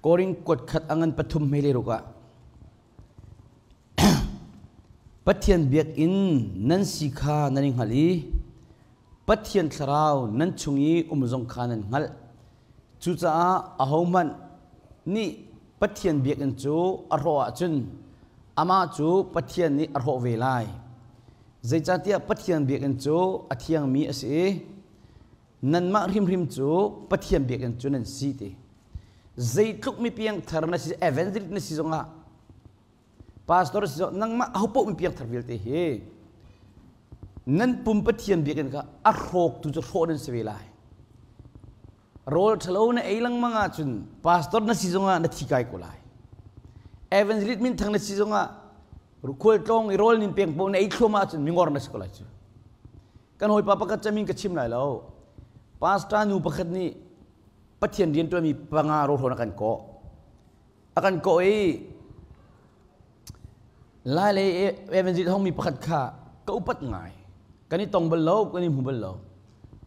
Korin kuat khat angan pathum hmele ruk ah Pathian biakinn nan si kha nan i hngalh i Pathian thlarau nan chung i um zong kha nan hngalh. Cucaah ahohmanh nih Pathian biakinn cu a hrawh ahcun amah cu Pathian nih a hrawh ve lai. Zeicahtiah Pathian biakinn cu a thiangmi a si i nanmah hrimhrim cu Pathian biakinn cu nan si ti. Zeitluk mi piangthar na si, evangelist na si zongah pastor si zong nangmah ahopaoh mi piangthar vialte hi nan pum Pathian biakinn kha a hrawktu cu hrawh nan si ve lai. Rawl ṭhalo na ei lengmang ahcun pastor na si zongah na thi kai ko lai. Evangelist minthang na si zongah khualtlawng i rawl nin peng paoh na ei thluahmah ahcun mingor na si ko lai cu. Kan hawipa pakhat camin ka chim lai lo. Pastor nu pakhat nih Pathian rianṭuanmi panga rawlhrawn a kan kawh. A kan kawh i Lai lei evangelist hongmi pakhat kha ka upat ngai. Kan i tong bal lo, kan i hmu bal lo.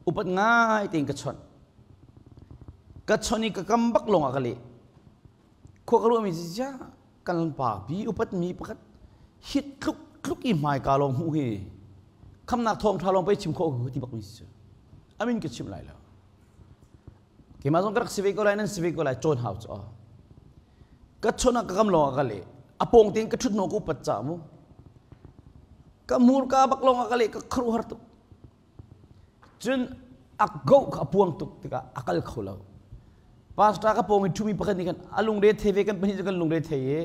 Upat ngai tein ka chawnh. Ka chawnh i ka kam bak lawng ah ka leh. Khua ka ruahmi cu cia kan pa pi upatmi pakhat hi tluk tluk i hmaika lawng hmuh hi khamnak thawngṭha lawng pei chim khawh ko ti bakmi si cu. Amin ka chim lai lo. Keimah zong ka rak si ve ko lai, nan si ve ko lai, cawn hau cu. Ka chawnh ah ka kam lawng ah ka leh. A pawng tein ka ṭhut hnawh ka upat ca mu. Ka hmurka bak lawng ah ka leh, ka khuaruahhar tuk. Cun a goh kha a puang tuk tikah a kal kho lo. Pastor ka pawng i ṭhumi pakhat nih khan a lungre thei ve kan pahnih cu kan lungre thei i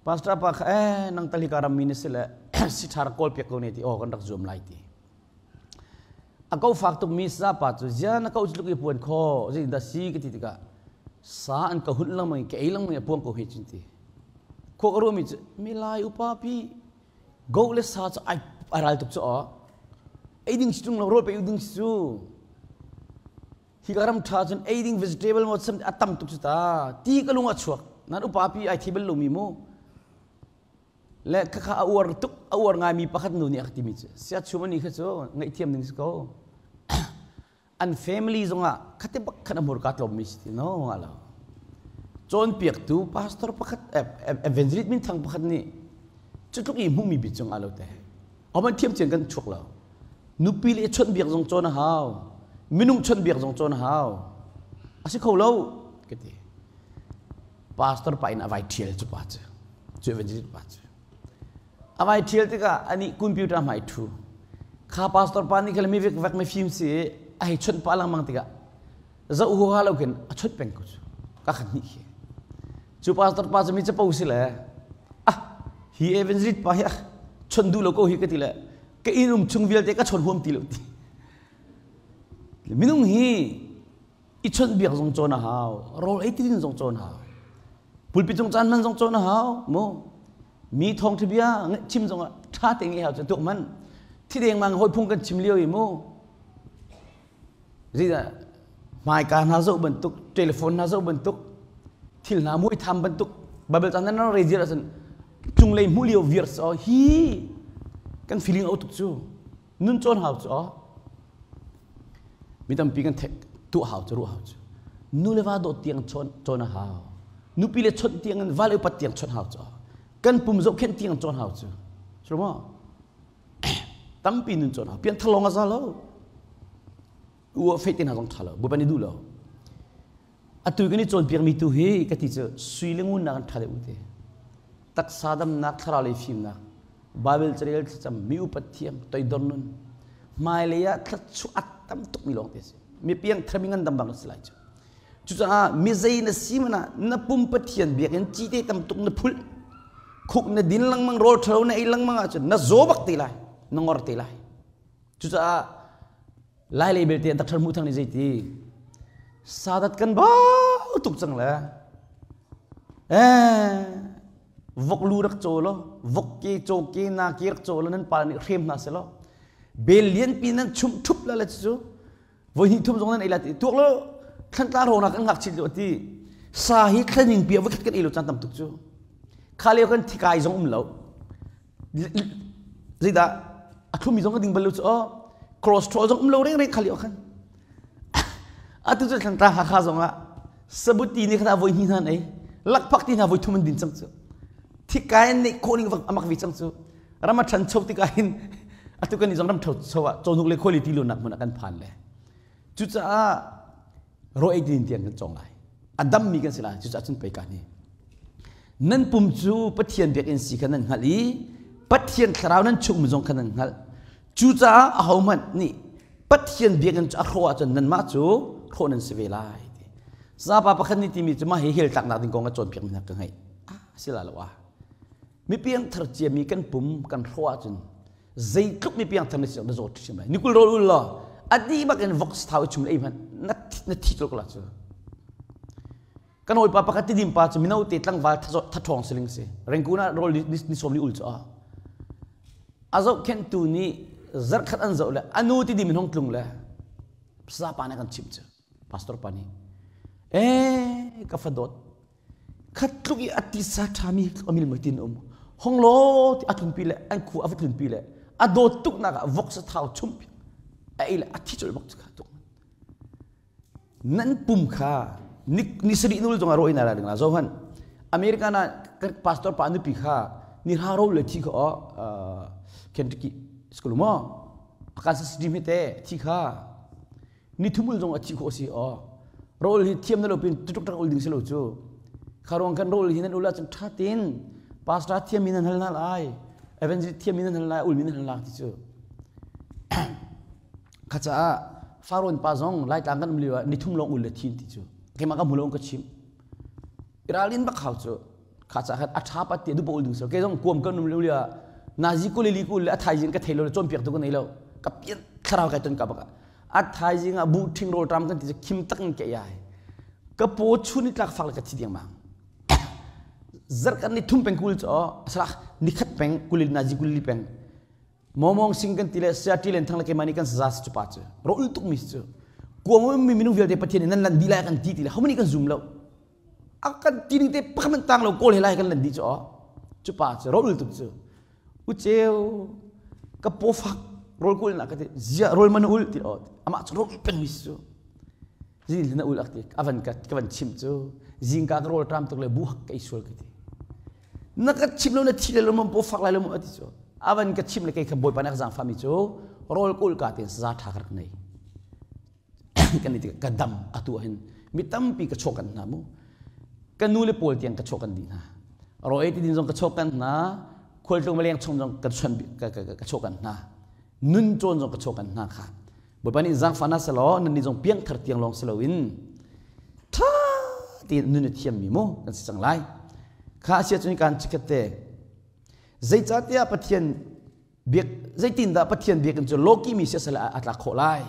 pastor pa kha eh nang tal hika rammi na si le si ṭha rak kawl piak ko ne ti aw kan rak zuam lai ti. A ko fak tukmi sa pa cu zia na ko tluk i puan kho zeitindah si ka ti tikah sa an ka hunh lengmang i ka ei lengmang i a puang ko he cun ti. Khua ka ruahmi cu milai upa pi go le sa cu ai ai ral tuk cu aw. Ei ding si tung lo rawl pe ding si cu. Hi ka ram tha cun ei ding vegetable mo sam a tam tuk cu ta. Ti ka lung a chuak. Nan upa pi ai thi bal lomi mu. Le khakha a uar tuk a uar ngaimi pakhat nu nih a ka timi cu siachum ani kha cu ngaihthiam ding si ko an family zongah khate bak khan a hmurka tlawmmi si ti no nga lo cawnpiaktu pastor pakhat evangelist minthang pakhat nih cu tluk i hmuhmi bit cung alo te aman thiam cian kan chuak lo nupi le chawnh biak zong cawn a hau minung chawnh biak zong cawn a hau a si kho lo ka ti pastor pa in a vai ṭhial cu pa cu cu evangelist pa cu a vai ṭhial tikah anih computer hmai ṭhu kha pastor pa nih khan mi vek vek mi fim si a hei chawnh pah lengmang tikah zoh huha lo khin a chawnh peng ko cu ka khat hnih khi cu pastor pa cu mi capo si le ah hi evangelist pa hi ah chawnh duh lo ko hi ka ti le ka inn um chung vialte ka chawn huam ti lo ti minung hi i chawnhbiak zong cawn a hau rawl ei ti zong cawn hau pulpit cung caan hman zong cawn a hau mu mi thawngṭha bia chim zong ah ṭha te ngeih hau cu tuk man thi deng mang hawi phung kan chim lio i mu zeidah hmaika hna zoh bantuk telephone hna zoh bantuk thil hna muai tham bantuk bible caan nan re zir ahcun cunglei hmuh lio viar so hi kan feeling au tuk cu nun cawn hau cu mi tampi kan theih tuah hau cu ruah hau cu nu le va dawt tiang chawn cawn a hau nupi le chawnh tiang in va le upat tiang chawnh hau cu kan pum zohkhenh tiang cawn hau cu cu maw tampi nun cawn hau pian thalong a za lo ua fei te hna zong tha lo buban i duh lo atu kan i cawnpiakmi tu hi ka ti cu sui le ngun nak an ṭha deuh te taksa damnak thlarau lei fimnak Bible carel thlacam mi upat thiam toidor nun hmailei ah thluachuah a tam tuk mi lawng te si mi piang tharmi ngan dam bang si lai cu cucaah mi zei na si mana na pum pathian biakinn cite tam tuk na phulh khuk na din lengmang rawl ṭhalo na ei lengmang ahcun na zaw bak te lai na ngor te lai cucaah Lai lei belte Dr. Hmuh Thang nih zeiti sadat kan bau tuk cang le eh vok lu rak caw lo vok ke caw ke na ke rak caw lo nan pa nih hrem hna se lo bel lian pi nan chum thup la le cu voi hnih thum zong nan ei la ti tuak lo thlantla ro na kan ngak chin lo ti sa hi thlaning pi voi khat kan ei lo chan tam tuk cu kha leo kan thikai zong um lo zeidah a thlumi zong ka ding bal lo cu aw cholesterol zong um lo reng reng khali khan atu cu thlantlang hakha zong ah Sabuti nih kha voi hnih hna an ei. Lakphak ti hna voi thum an din cang cu. Thikai an neih khawh ning amak vi cang cu. Ram a ṭhancho tikah hin atu kan nih zong ram ṭhancho ah cawhnuk le khuali ti lunak hmun ah kan phan le. Cucaah raw ei din tiang kan cawng lai. A dammi kan si lai. Cucaah cun pei ka ni. Nan pum cu Pathian biakinn si kha nan hngalh i Pathian thlarau nan chung zong kha nan hngalh. Cucaah ahohmanh nih Pathian biakinn cu a hrawh ahcun nanmah cu hrawh nan si ve lai. Sapa pakhat nih timi cu mah hi hell tlaknak ding kong a cawnpiakmi hna ka ngaih. Ah, si la lo ah. Mi piangthar ciami kan pum kan hrawh ahcun zeitluk mi piangthar na si na zawt hrim lai. Nikul rawl ul law a dih bak in vox thau i chum le ei hmanh na na thi tluk la cu. Kan hawipa pakhat tidim pa cu mino te tlangval thathawng siling si. Rengkun ah rawl ni sawm li ul cu a. A zohkhenhtu nih zarkhat an zoh le a nu tidim in hong tlung le sapa nih kan chimh cu pastor pa nih ee ka fadawt khat tluk i a tisa ṭhami amil mui tin um hong law ti a tlunpi le an khu a va tlunpi le a dawt tuk nak ah vok sa thau chumh a ei le a thi colh bak cu kha tuk Nan pum kha ni sarih nul zongah rawh in ai ding la zohan America na pastor pa nupi kha ni hra ro le thi kha Kentucky school mo Kansas City mi te thi kha ni thumul zong a thi kho si o rol hi thiam na lo pin tutuk tak ul ding si lo cu kha ruang kan rol hi nan ula cun tha tin pastor thiam mi nan hal na lai evangelist thiam mi nan hal lai ul mi nan hal lai ti cu Kha caah Farawn pa zong Laitlang kan um lio ah nithum lawng ul le thin ti cu keimah ka hmu lo ka chim. Ralin bak hau cu kha caah khan a tha pat ti dupa ul ding so ke zong kuam kan um lio lio ah nazi kulili kul le a thaizing ka thei lo le cawnpiak tu ka nei lo ka pian thlarau kai ton ka bak a thaizing ah bu ṭhing rawl ṭam kan ti cu khim tak in ke ai ka paw chun i tlak fak le ka thi ding mang zarh kan ni thum peng kul cu salah nikhat peng kulil nazi kulili peng Mawmawng sing kan ti le Siati len thang le keimah nih kan saza si cu pa cu ro tuk mi cu kuang mi minung vialte Pathian nih nan lan dih lai kan ti ti le how many kan zum lo a kan ti ning te pakhat man tang lo kawl he lai kan lan dih cu aw cu pa cu ro tuk cu u ceu ka paw fak rol kul na ka ti zia rol man ul ti aw amah cu ro peng mi cu zing na ul ak ti avan ka ka van chim cu zingka ka rol tram tuk le bu hak ka i sual ka ti Na ka chim lo na thi le lo mam paw fak lai lo mu ati cu. Avan ka chim le kei kha Bawipa nih a ka zaangfah mi cu rawl kul ka ten saza tha ka rak nei. Kan ni ka dam atu hin mi tampi ka chawk kan hna mu. Ka nu le pawl tiang ka chawk kan dih hna. Ro ei ti din zong ka chawk kan hna. Khualtlung maleng chung zong ka chuan ka ka ka chawk kan hna. Nun cawn zong ka chawk kan hna kha. Bawipa nih zaangfah na selaw nan nih zong piangthar tiang lawng si loin ṭha tein nun a thiammi mu kan si cang lai. Kha a si ahcun kan chikkhat te zeicahtiah Pathian biak zeitindah Pathian biakinn cu lawki mi siasal ah a tlak khawh lai?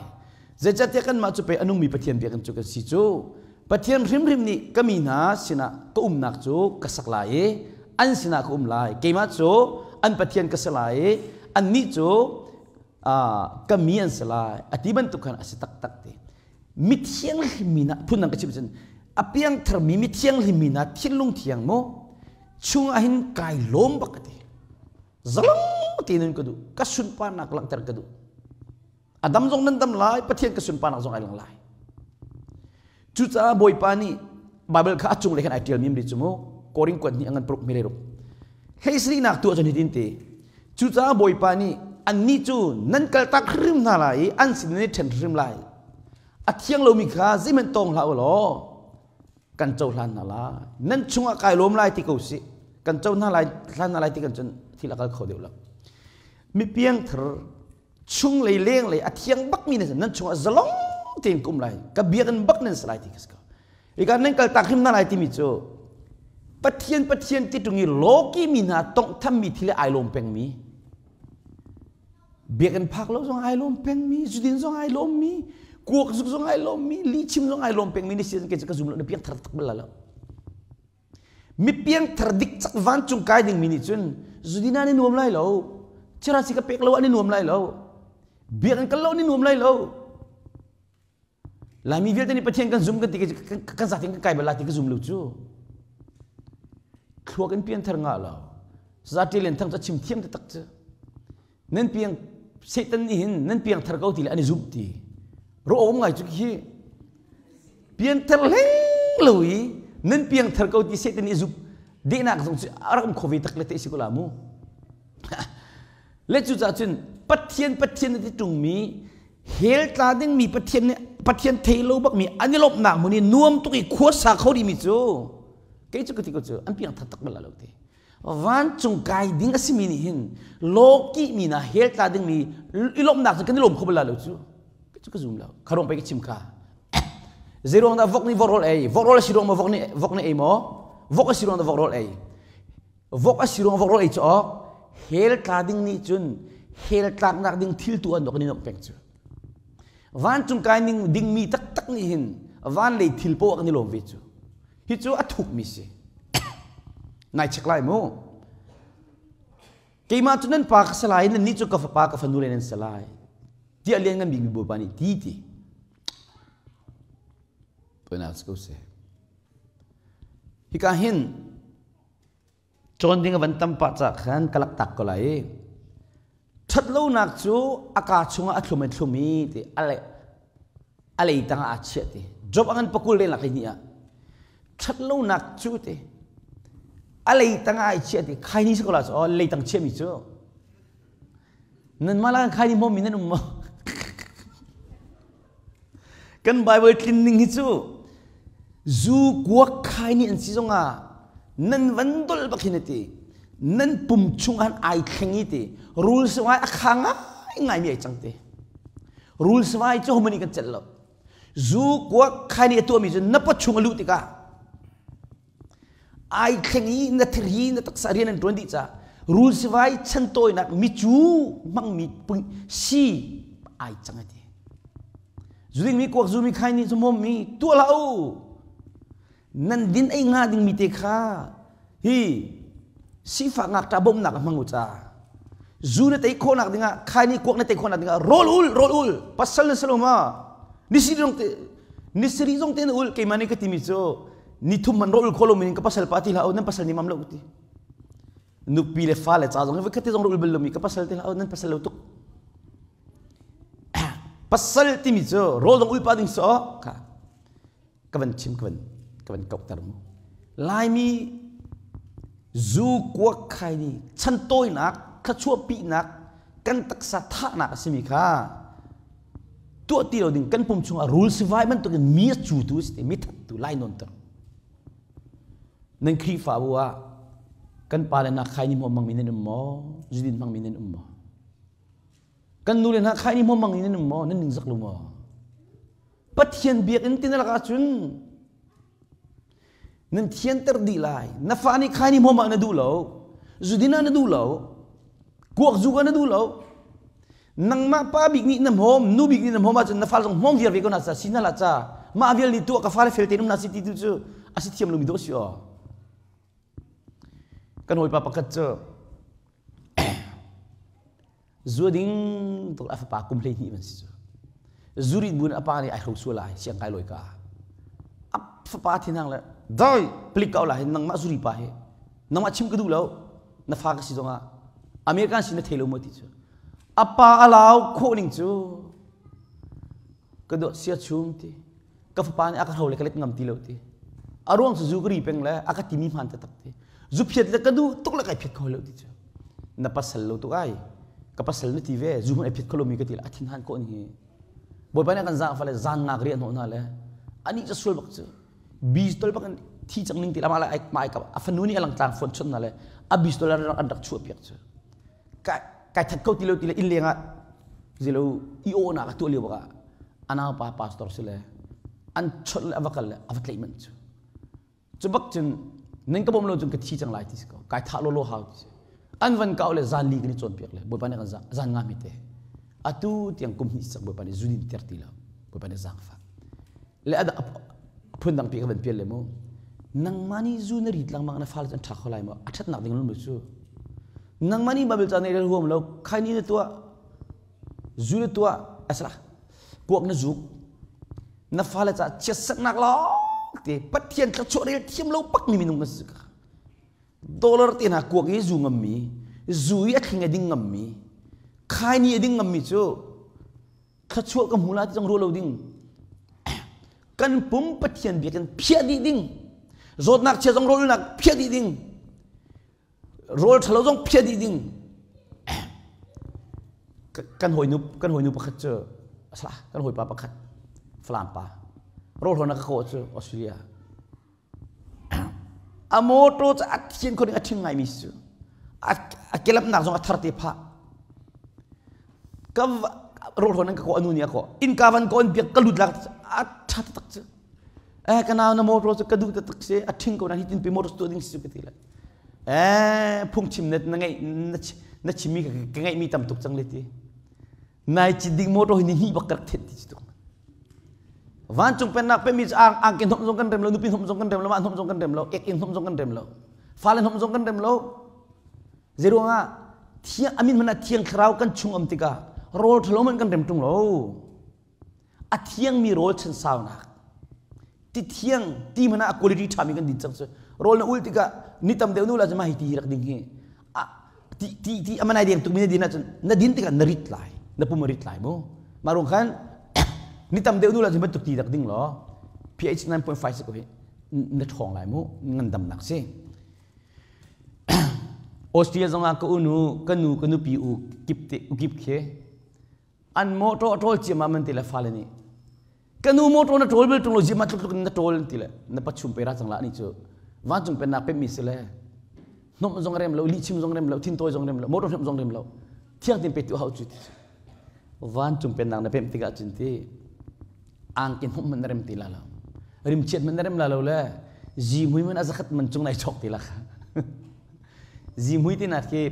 Zeicahtiah kanmah cu pei a nungmi Pathian biakinn cu kan si cu. Pathian hrimhrim nih ka mi hna sinah ka umnak cu ka sak lai i an sinah ka um lai. Keimah cu an Pathian ka si lai i annih cu ka mi an si lai a ti bantuk khan a si taktak ti mi thianghlim mi na phun dang ka chim cun a piangthar mi mi thianghlim mi na thinlung thiang mu chung ah hin kai lawm bak ka ti zalong tein ka duh ka sunparnak langhter ka duh a dam zong nan dam lai pathian ka sunparnak zong ai lang lai Cucaah Bawipa nih Baibal kha a cunglei khan ai ṭialmi mi cu mu Korin kuat hnih a ngan paruk hme ruk. Hleisarihnak tu ahcun hitin ti. Cucaah Bawipa nih annih cu nan kaltak hrim hna lai i an sin in i ṭhen hrim lai. A thiang lomi kha zeihmanh tawng hlah u law kan cohlan hna lai. Nan chungah kai lawm lai ti ko sih. Kan co hna lai hlan hna lai ti kan cun thil a kal kho deuh lo. Mi piangthar chunglei lenglei a thiang bakmi nan nan chungah zalong tein ka um lai ka biakinn bak nan si lai ti ka si ko ika nan kal tak hrim na lai timi cu Pathian Pathian ti tung i lawki mi hna tonghthammi thil ai lawm pengmi biakinn phak lo zong ai lawm pengmi zudin zong ai lawmmi kuak zuk zong ai lawmmi lihchim zong ai lawm pengmi ni si ke ka zum lo na piang thar tak bal lo Mi piangthar dik cak vancung kai dingmi nih cun zudin ah an i nuam lai lo. Chirasi ka pek lo an i nuam lai lo. Biakinn kal lo an i nuam lai lo. Laimi vialte nih Pathian kan zum kan ti kan zatin kan kai bal lai ti ka zum lo cu. Thluak in pianthar ngah lo. Zati len thang ca chim thiam taktak cu. Nan piang Satan nih hin nan piangthar ko ti le an i zumh ti. Ro om ngai cu khi pianthar hlei lo i nan piangthar ko ti Satan i zup dehnak zong cu a rak um kho ve tak le te si ko la mu. Le cucaah cun Pathian Pathian na ti ṭungmi hell tla dingmi Pathian nih Pathian thei lo bakmi an i lawmhnak hmun i nuam tuk i khuasa kho dihmi cu kei cu ka ti ko cu an piangthar tak bal lo ti. Vancung kai ding a simi nih hin lawkihmi na hell tla dingmi i lawmhnak cu kan i lawm kho bal lo cu. Cu ka zum lo. Kha ruang pei ka chim kha. Zeiruang dah vok nih vok rawl ei? Vok rawl a si ruang maw vok nih vok nih ei maw? Vok a si ruang dah vok rawl ei? Vok a si ruang vok rawl ei cu awk hell tla ding nih cun hell tlaknak ding thil tu an kan i nuamh peng cu. Vancung kai ning dingmi taktak nih hin van lei thil poah kan i lawm ve cu. Hi cu a thukmi si. Nai check lai mu. Keimah cu nan pa ka si lai, nannih cu ka fapa ka fanu le nan si lai. Tiah lian ngan bikmi Bawipa nih ti ti. Poinak si ko seh. Hika hin cawn ding a van tam pah ca khan ka lak tak ko lai. Ṭhatlonak cu a kaa chungah a thlum a thlum i ti a lei tangah aa chiah ti. Job a ngan pakul len lak hi ni ah ṭhatlonak cu ti a lei tangah ai chiah ti khai ni si ko la cu lei tang chiahmi cu nanmah la khai ni hmawmi nan um maw? Kan Bible tlin ning hi cu zu kuak khai ni an si zongah nan van dol bak hin ti nan pum chung han ai thleng i ti rul sawai a kha ngai ngai mi ai cang ti rul sawai cu homani kan celh lo zu kuak khai ni a tuahmi cu na pawchung a luh tikah ai thleng i na thiri na taksa rian an ṭuan dih ca rul sivai chantawinak micu hmangmi si ai cang ati zuding mi kuak zu mi khai ni cu mom mi tuah la u nan din ei nga ding mi te kha hi sifak ngakṭah bawmhnak a hmang u ca zu na tei khawhnak dingah khai ni kuak na tei khawhnak dingah rawl ul rawl ul pasal na salo ma nisiri zong te nisiri zong te na ul keimah nih ka timi cu nithum man rawl ul kho lo min ka pasal pa ti hlah nan pasal ni mam lo ti nupi le fa le ca zong voi khat zong rawl ul bal lomi ka pasal ti hlah nan pasal lo tuk pasal timi cu rawl dong ul pa ding so kha ka van chim ka van ka van kokter mu Laimi zu kuak khai ni chantawinak thluachuahpinak kan taksa thahnak a simi kha tuah ti lo ding kan pum chungah rul sivai bantukin mi a cutu a si mi thattu lai nawn ter nan Khrihfabu ah kan pale nak khai ni hmuam hmangmi nan um maw zudin hmangmi nan um maw kan nu le hna khai ni hmuam hmangmi nan um maw nan ningzak lu maw Pathian biakinn ti na lakah cun nan thianter dih lai. Na fa nih khai ni hmawm ah na duh lo. Zudin ah na duh lo. Kuak zu ah na duh lo. Nangmah pa bik nih na hmawm, nu bik nih na hmawm ahcun na fa zong hmawm viar ve ko na sa si na la ca. Mah vial nih tuah ka fale fel tein um na si ti tu cu a si thiam lomi dawh si aw. Kan hawipa pakhat cu Zu ding tuk a fapa kum 12 man si cu. Zurit buin a pa nih ai hro sual lai siang kai lawi ka. A fapa thinhang le dai plik kau la hin nangmah zuri pa hi nangmah chim ka duh lo na fa ka si zongah American si na thei lo maw ti cu. A pa a lau khawh ning cu ka dawt sia chum ti ka fapa nih a ka hro le ka let ngam ti lo ti. A ruang cu zu ka ri peng le a ka timi hmaan taktak ti. Zu phiat le ka duh tuk le kai phiat kho lo ti cu. Na pasal lo tuk ai ka pasal na ti ve zu hmanh ai phiat kho lomi ka ti le a thin han ko ni hi bawipa nih kan zaang fale zan ngak ri an hnawh hna le ani cu sual bak cu bistol bak in thi cang ning ti lama le ai ma ai ka a fanu nih a langtlang phone chun na le a bistol an rak chuah piak cu kai kai that ko ti lo ti le inn leng ah zilo i o na ka tuah lio bak ah anau pa pastor si le an chawt le a va kal le a va tlaih manh cu Cu bak cun nan ka bawm lo cun ka thi cang lai ti si ko. Kai thah lawlaw hau ti si. An van kau le zan li kan i cawnpiak le Bawipa nih kan zan nga hmete. Atu tiang kum hnih cak Bawipa nih zunin ter ti lo. Bawipa nih zaangfah. Le a phun dang pi ka van pial le mu. Nangmah nih zu na rit lengmang na fale cu an ṭha kho lai maw? A ṭhatnak ding lu cu. Nangmah nih Bible ca na rel huam lo, khai ni na tuah, zu na tuah, asala, kuak na zuk, na fale caah chiatsaknak lawng te Pathian thluachuah rel thiam lo bak mi minung kan si ka dollar te hna kuak i zu ngammi zu i a thling a ding ngammi khaini a ding ngammi cu thluachuah ka hmu la ti zong ruah lo ding. Kan pum Pathian biakinn phiah dih ding. Zawtnak chia zong rawlnak phiah dih ding. Rawl ṭhalo zong phiah dih ding. Kan hawinu kan hawinu pakhat cu asala kan hawipa pakhat Falam pa rawl hrawn a ka kawh cu Australia. A motor cu a thian kho ding a ṭhing ngaimi si cu. A kelapnak zong a thar te phah. Ka rawl hrawn an ka kawh anu nih a kawh. Innka van ka on piak ka lut lak a ṭha taktak cu. Eh ka nau na motor cu ka duh taktak si a ṭhing ko na hi tin pi motor tuah ding si cu ka ti le. Eh phungchim na na ngeih na chimmi ka ngeihmi tam tuk cang le ti. Nai cit ding motor hi ni hnih bak ka rak thenh ti ci tuk. Vancung pennak pemi cu ang angki hnomh zong kan rem lo, nupi hnomh zong kan rem lo, mah hnomh zong kan rem lo, ek inn hnomh zong kan rem lo, fale hnomh zong kan rem lo. Zeiruangah thiang amin hmanh ah thiang thlarau kan chung am tikah rawl ṭhalo hmanh kan rem ṭung lo. A thiangmi rawl chan saunak ti thiang ti hmanh ah a quality ṭhami kan din cang cu. Rawl na ul tikah ni tam deuh nu la cu mah hi ti hi rak ding hi ti ti ti amanai deng tukmi na din ahcun na din tikah na rit lai na pum a rit lai mu mah ruang khan ni tam deuh nu la cun bantuk ti rak ding law pH 9.5 si ko hi na ṭhawng lai mu ngandamnak si Austria zongah ka unu ka nu ka nupi u kip te u kip khi an motor a ṭawl ciammam an ti le fale nih ka nu motor na ṭawl bal ṭung lo ziam tluk tluk in na ṭawl an ti le na pachum pe ra cang la ani cu vancung pennak pemmi si le hnomh zong rem lo lihchim zong rem lo thintawi zong rem lo motor hnomh zong rem lo thiang tin pe tu hau cu ti vancung pennak na pem tikah cun ti angki hnomh man na rem ti la lo rimchiat man na rem la lo le zihmui man a zakhat man cung nai chok ti la zihmui ti na khi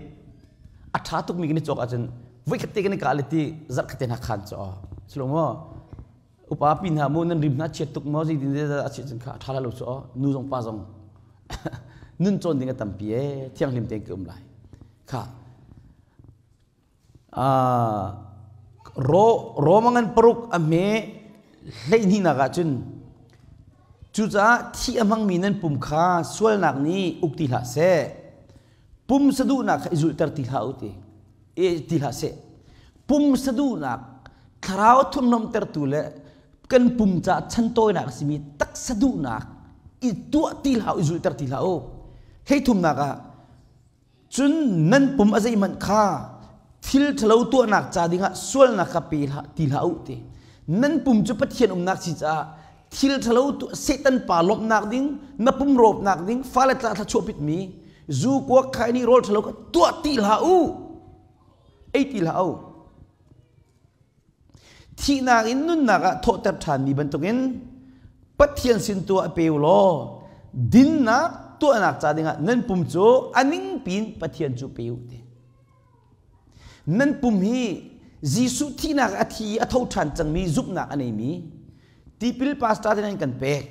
a ṭha tukmi kan i cawk ahcun voikhat te kan i kah le ti zarh khat te hna khan cu silo maw upa pi hna mu nan rim hna chiat tuk maw zeitin a chiat cun kha a ṭha la lo cu nu zong pa zong nun cawn ding a tampi e thianghlim tein ka um lai kha ro romangan paruk a hme hleihnih nak ah cun cucaah thi a hmangmi nan pum kha sualnak nih uk ti hlah seh pum saduhnak kha i zulhter ti hlah u ti e ti hlah seh pum saduhnak thlarau thurhnomtertu le kan pum ca chantawinak a simi taksa duhnak i tuah ti hlah u i zulhter ti hlah u hleithumnak ah cun nan pum a zeihmanh kha thil ṭhalo tuahnak ca dingah sualnak kha pe hlah ti hlah u ti nan pum cu Pathian umnak si caah thil ṭhalo Satan pa lawmhnak ding na pum rawpnak ding fale tla thla chuahpit mi zu kuak khai nih rawl ṭhalo kha tuah ti hlah u ei ti hlah u thihnak in nunnak ah thawhter ṭhanmi bantukin Pathian sin tu ah pe u law dinnak tuahnak ca dingah nan pum cu a ningpiin Pathian cu pe u ti nan pum hi Jesuh thihnak a thi i a tho ṭhan cangmi zumhnak a neimi tipil pastor te nan kan pek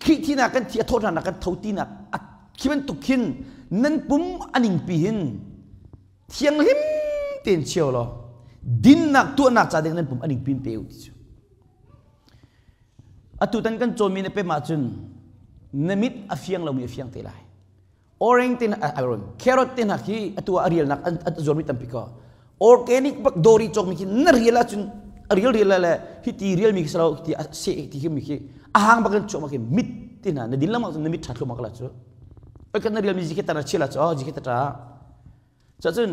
Khrih thihnak kan thi a thawhṭhannak kan tho tinak khi bantuk khin nan pum a ningpi hin thianghlim tein cheu law dinnak tuahnak ca ding nan pum a ningpi in pe u ti cu atu tan kan cawnmi na pem ahcun na mit a fiang lomi a fiang te lai orange te hna carrot te hna khi atu ah a rialnak an zuarmi tampi ko organic bak dawri cawkmi khi na rial ahcun a rial rial le hi ti rial mi khi salo ti a se ti khi mi khi a hang bak in chuak ma khi mit ti hna na din lamang na mit tha thlu mak la cu kan na rial mi zikhe tana chila chu zikhe ta cun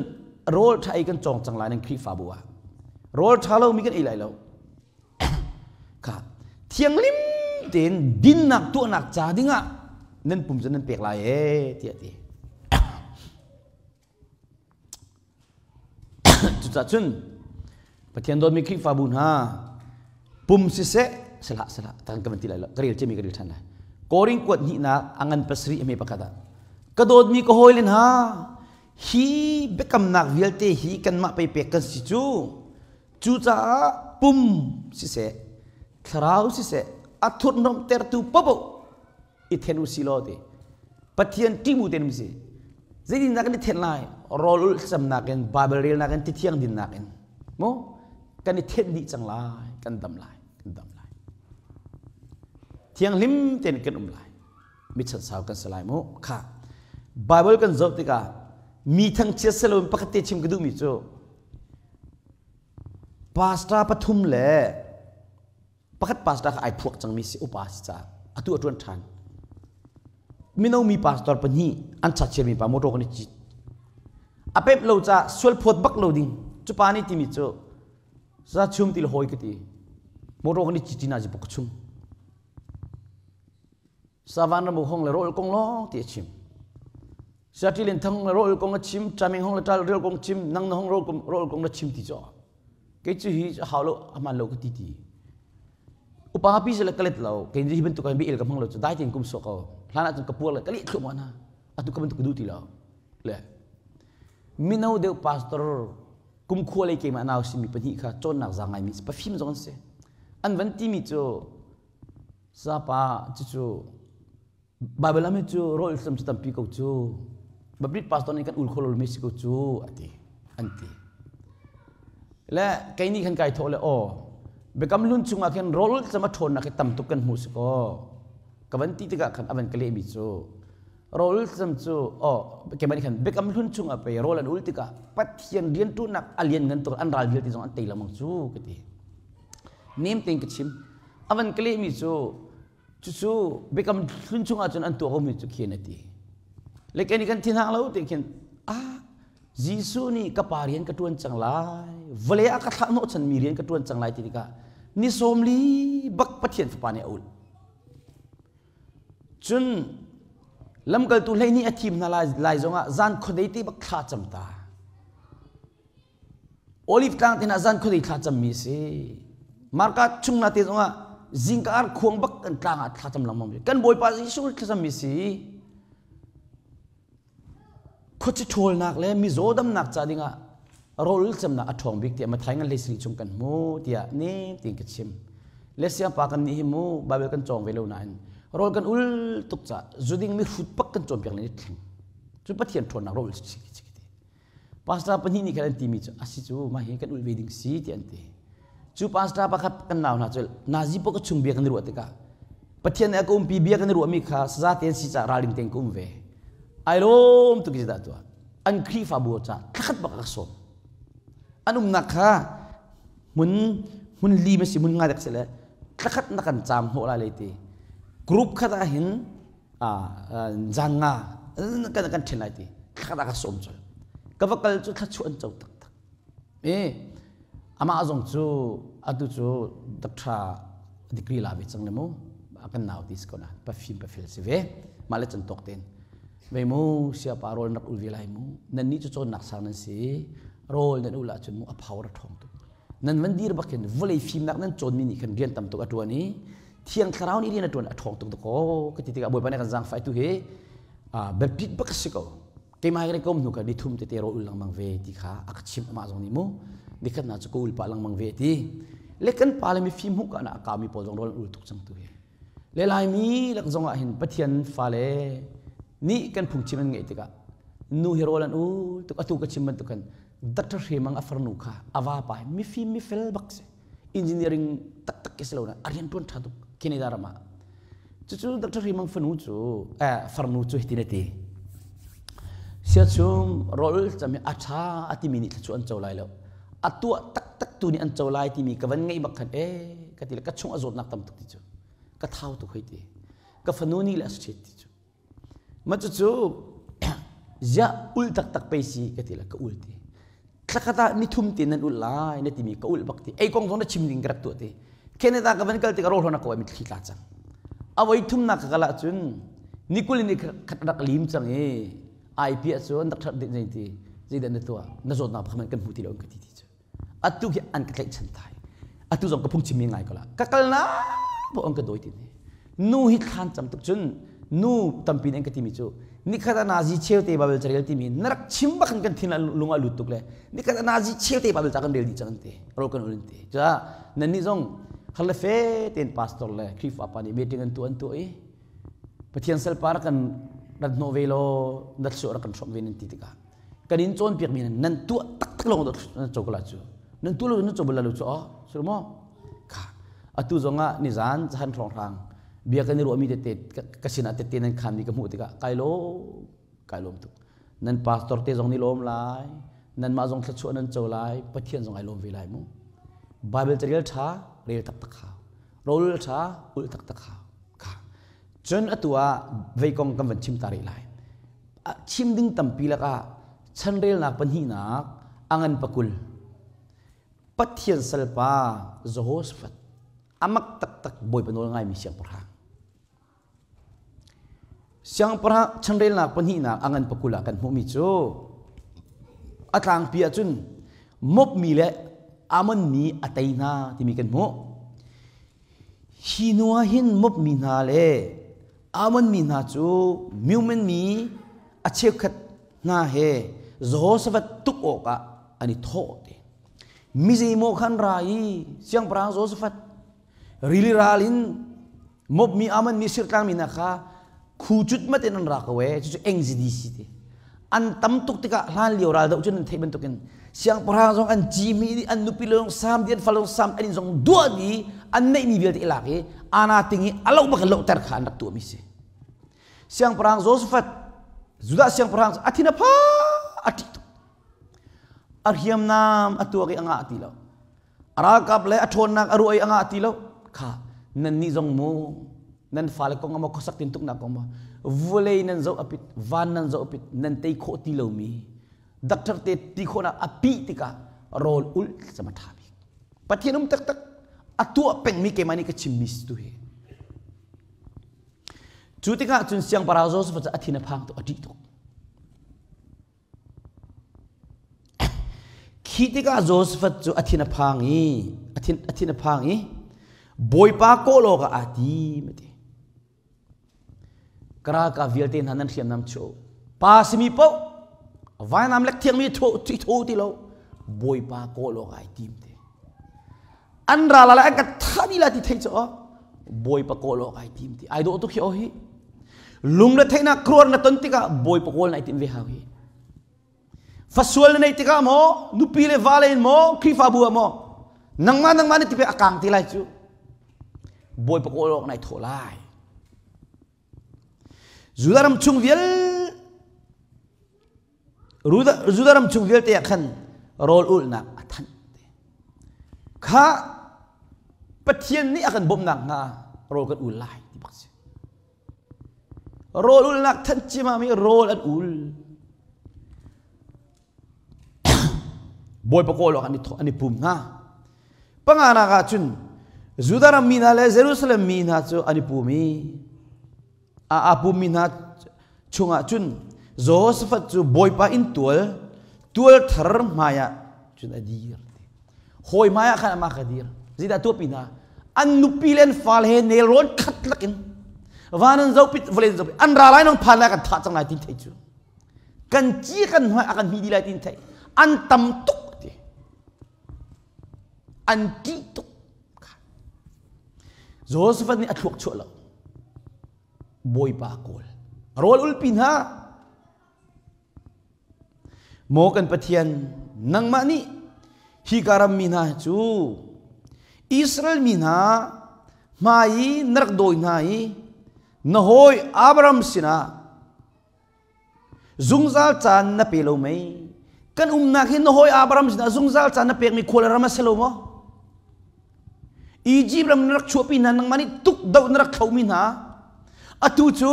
rawl tha ei kan cawng cang lai nan Khrihfabu ah rawl tha lo mi kan ei lai lo kha thianglim tein dinnak tuahnak ca dingah nan pum cu nan pek lai e tiah ti cucah cun Pathian dawtmi Khrihfabu hna pum siseh sihlah sihlah tan ka van ti lai lo ka rel cemi ka rel ṭhan lai Korin kuat hnihnak a ngan pasarih a hme pakhat ah ka dawtmi ka hawile hna hi biakamnak vialte hi kanmah pei pek kan si cu Cucaah pum siseh, thlarau siseh, a thurhnomhtertu paoh i then u si law ti. Pathian ṭih tein um si. Zeitindah kan i then lai? Rawl ulh thlacamnak in, Bible relnak in, tithiang dinnak in. Mu? Kan i thenh dih cang lai, kan dam lai, kan dam lai. Thianghlim tein kan um lai. Mi chansau kan si lai mu. Kha. Bible kan zoh tikah mi thangchiat seloin pakhat te chim ka duhmi cu Pastor pathum le Pakhat pastor kha ai phuak cangmi si upa si caah atu a ṭuan ṭhan. Mino mi pastor pahnih an chachiami pa motor kan i cit. A pemh lo caah sual phawt bak lo ding. Cu pa nih timi cu za chum ti le hawi ka ti. Motor kan i cit tina ji buk chung. Savan ramu hong le rawl kong lawng ti a chim. Siaṭilin thang le rawl kong a chim, Chaming hong le ṭal rawl kong chim, nang na hong rawl kong rawl kong na chim ti cu. Kei cu hi hau lo aman lo ka ti ti. Upa pi le ka let lo, kei hi bantuk bi el ka hmang lo cu dai tein kum so ko. Hlan ah cun ka puar le ka lih thlu ma na. Atu ka bantuk ka duh ti lo. Le mino deuh pastor kum khua lei keimah nau simi pahnih kha cawnnak za ngaimi pafim zong an si. An van timi cu Sapa cucu Bible lam hi cu rawl sam cu tampi ko cu. Baptist pastor nih kan ul kho lo mi si ko cu ati an ti. Le kei nih khan kai thawh le aw biakam hlun chungah khin rawl cam a ṭhawnnak hi tam tuk kan hmuh si kaw ka van ti tikah khan a van ka lehmi cu rawl cam cu aw keimah nih khan biakam hlun chungah pei rawl an ul tikah Pathian rianṭuannak a lian ngan tuk an ral vialte zong an tei lengmang cu ka ti. Nem tein ka chim. A van ka lehmi cu cucu biakam hlun chungah cun an tuah komi cu khin a ti. Le kei nih kan thinhang lo ti khin ah Jesuh nih ka pa rian ka ṭuan cang lai vawlei ah ka thlah hnawhchan mi rian ka ṭuan cang lai ti tikah ni 40 bak Pathian fapa nih a ulh. Cun lamkaltu 12 a thim hna lai, lai zongah zan khuadei te bak thla cam ta. Olive tlang tin ah zan khuadei thla cammi a si. Marka chung na te zongah zingka ar khuang bak kan tlang ah thla cam lengmang mi. Kan Bawipa Jesuh thla cammi si. Khuaci ṭhawlnak le mizaw damnak ca dingah rawl camnak a ṭhawng bik tiah Mathai ngan hlei chung kan hmu tiah nem tiin ka chim. Le siangpa kan nih hi mu Bible kan cawng ve lo nain rawl kan ul tuk ca zuding mi hrut pak kan cawnpiak le ni thleng. Cu Pathian ṭhawnnak rawl si ti. Pastor pahnih nih khan an timi cu asi cu mah hi kan ulh ve ding si ti an ti. Cu pastor pakhat kan nau hna cu nazi pok ka chung bia kan i ruah tikah Pathian nih a ka umpi bia kan i ruahmi kha saza tein si caah ralring tein ka um ve. Ai lawm tuk i dah tuah. An Khrihfabu ca thlakhat bak a ka sawm. An umnak kha hmun hmun li ma si hmun nga dek si le thlakhat na kan caam hnawh lai lei ti. Group khat ah hin zan nga kan kan ṭhen lai ti thla ka sawm col ka va kal cu thla an co taktak e amah zong cu atu cu doctor degree la ve cang le mu kan nau ti si ko na pafim pafil si ve mah le cun tok ten ve mu sia pa rawl nak ul ve lai mu nan ni cu cawn nak sang nan si rawl nan ul ahcun mu a power a ṭhawng tuk nan van dir bak hin vawlei fimnak nan cawnmi nih khan rian tam tuk a ṭuan i thiang thlarau nih rian a ṭuan a ṭhawng tuk dakaw ka ti tikah Bawipa nih kan zaangfah tu hi biapit bak a si ko keimah hi ka um hnu kha ni thum tete rawl ul lengmang ve ti kha a ka chimh amah zong nih mu nikhat na cu ka ul pah lengmang ve ti le kan pa le mifim hmuh ka na a kaumi pawl zong rawl an ul tuk cang tu hi le Laimi lak zong ah hin Pathian fale nih kan phungchim an ngeih tikah nu hi rawl an ul tuk atu ka chim bantuk khan Dr. Hremang a farnu kha a vapa hi mifim mifel bak si engineering taktak ke si lo na a rian tuan tha tuk Canada ram ah cucu Dr. Hremang fanu cu eh farnu cu hitin a ti siachum rawl cam hi a tha a timi nih thluachuah an co lai lo a tuah taktak tu nih an co lai timi ka van ngeih bak khan eh ka ti le ka chung a zawtnak tam tuk ti cu ka thau tuk hoi ti ka fanu nih le a si ti cu ma cucu ziah ul taktak pei si ka ti le ka ul ti thlakhat ah nithum te nan ul lai na timi ka ul bak ti ei kong zong na chim ding ka rak tuah ti Canada ka van kal tikah rawl hona ko ai mitthli tla cang a voi thumnak ka kal ahcun nikul in khat rak lim cang i ai piah cu an rak that ding ti zeidah na tuah na zawtnak pakhat kan hmu ti lo ka ti ti cu atu khi an ka tlaihchan thai atu zong ka phungchim mi ngai ko la ka kal na po an ka dawi ti ni nu hi thlan cam tuk cun nu tampi nih an ka timi cu nikhat ah nazi cheu te Bible carel timi na rak chim bak kan thin lung ah lut tuk le nikhat ah nazi cheu te Bible ca kan rel dih cang te ro kan ulin te ca nan nih zong har le fe ten pastor le Khrihfa pa nih meeting an tu an tu i Pathian salpa rak kan rat hnawh ve law na thluachuah rak kan hrawmh ve nan ti tikah kan in cawnpiak mi nan tuah taktak lawng nan co ko la cu nan tuah lo nan co bal lo cu aw sur maw kha atu zong ah nizan zahan hrawnghrang bia kan i ruahmi tete ka sinah tete nan khanmi ka hmuh tikah kai lawm kai lawm tuk nan pastor te zong nih lawm lai nanmah zong thluachuah nan co lai Pathian zong ai lawm ve lai mu Bible carel ṭha rel taktak hau. Rawl ṭha ulh taktak hau. Kha. Cun atu ah vei kong kan van chim ta rih lai. Chim ding tampi lakah chanrelnak pahnihnak a ngan pakul. Pathian salpa Jehoshaphat amak taktak Bawipa nawl ngaimi siangpahrang. Siangpahrang chanrelnak pahnihnak a ngan pakul ah kan hmuhmi cu a tlangpi ahcun mopmi le Ammon mi a tei hna timi kan hmuh. Hi hnu ah hin mopmi hna le Ammon mi hna cu Meuman mi a cheukhat hna he Jehoshaphat tuk awkah an i thawh te. Mi zeimaw khan ra i siangpahrang Jehoshaphat rili ral in mopmi aman mi sirtlang mi hna kha khu cut mat in an ra ko e cucu engzidi si ti an tam tuk tikah hlan lio ral doh cun an theih bantukin siangpahrang zong an ci mi an nupi lawng sam di an fal zong sam an in zong duah di an neih mi vialte i lak i ana ting i alo bak in lohter kha an rak tuah mi si siangpahrang Josaphat Judah siangpahrang a thin a pha a ṭih tuk a hriamnam a tuak i a ngah ti lo A ralkap le a ṭhawnnak a ruah i a ngah ti lo. Kha nannih zong mu nan fale kong ah maw khuasak tintuknak kong maw vulei nan zoh apit van nan zoh apit nan tei khawh ti lomi doctor te ti khawhnak a pih tikah rawl ulh cam a ṭha bik. Pathian um taktak a tuah pengmi keimah nih ka chimmi si tu hi. Cu tikah cun siangpahrang Joseph cu a thin a phang tuk a ṭih tuk. Khi tikah Josafat cu a thin a phang i a thin a phang i Bawipa kawl awkah aa tim a ti. Ka ralkap vialte hna nan hriamnam chu pa simi paoh vainam lek thiangmi tho tho ti lo Bawipa kawl awkah ai tim ti. An ral la an ka thah dih la ti thei cu Bawipa kawl awk ai tim ti. Ai dawh tuk hi aw hi. Lungre theihnak kruar na ton tikah Bawipa kawl na i tim ve hau hi. Fasual na neih tikah maw nupi le va le in maw Khrihfabu ah maw nangmah nangmah na ti pe a kang te lai cu. Bawipa kawl awk nai thawh lai. Judah ram chung vial Judah ram chung vialte ah khan rawl ulhnak a thanh. Kha Pathian nih a kan bawmhnak hnga rawl kan ul lai ti bak si. Rawl ulnak thanh cimam i rawl an ul. Bawipa kawl awk an i pum hna. Panganak ah cun Judah ram mi hna le Jerusalem mi hna cu an i pum i a pummi hna chungah cun Jehoshaphat cu Bawipa inn tual tual thar hmaiah cun a dir. Hawi hmaiah khan amah kha dir. Zeidah tuahpi hna? An nupi le an fale he nelrawn khat lakin van an zopit vawlei an zopit an ra lai nong phan lai kan thah cang lai tin thei cu kan ci kan hmai a kan hmi di lai tin thei an tam tuk ti an ṭih tuk Joseph nih a thluak chuah lo Bawipa kawl rawl ulpi hna Maw kan Pathian nangmah nih hi ka ram mi hna cu Israel mi hna hmai i na rak dawi hna i na hawi Abraham sinah Zungzal caan na pe lo mei? Kan umnak hi na hawi Abraham sinah zungzal caan na pekmi khua le ram a si lo maw? Egypt ram na rak chuahpi hna nangmah nih tuk doh na rak thlomi hna atu cu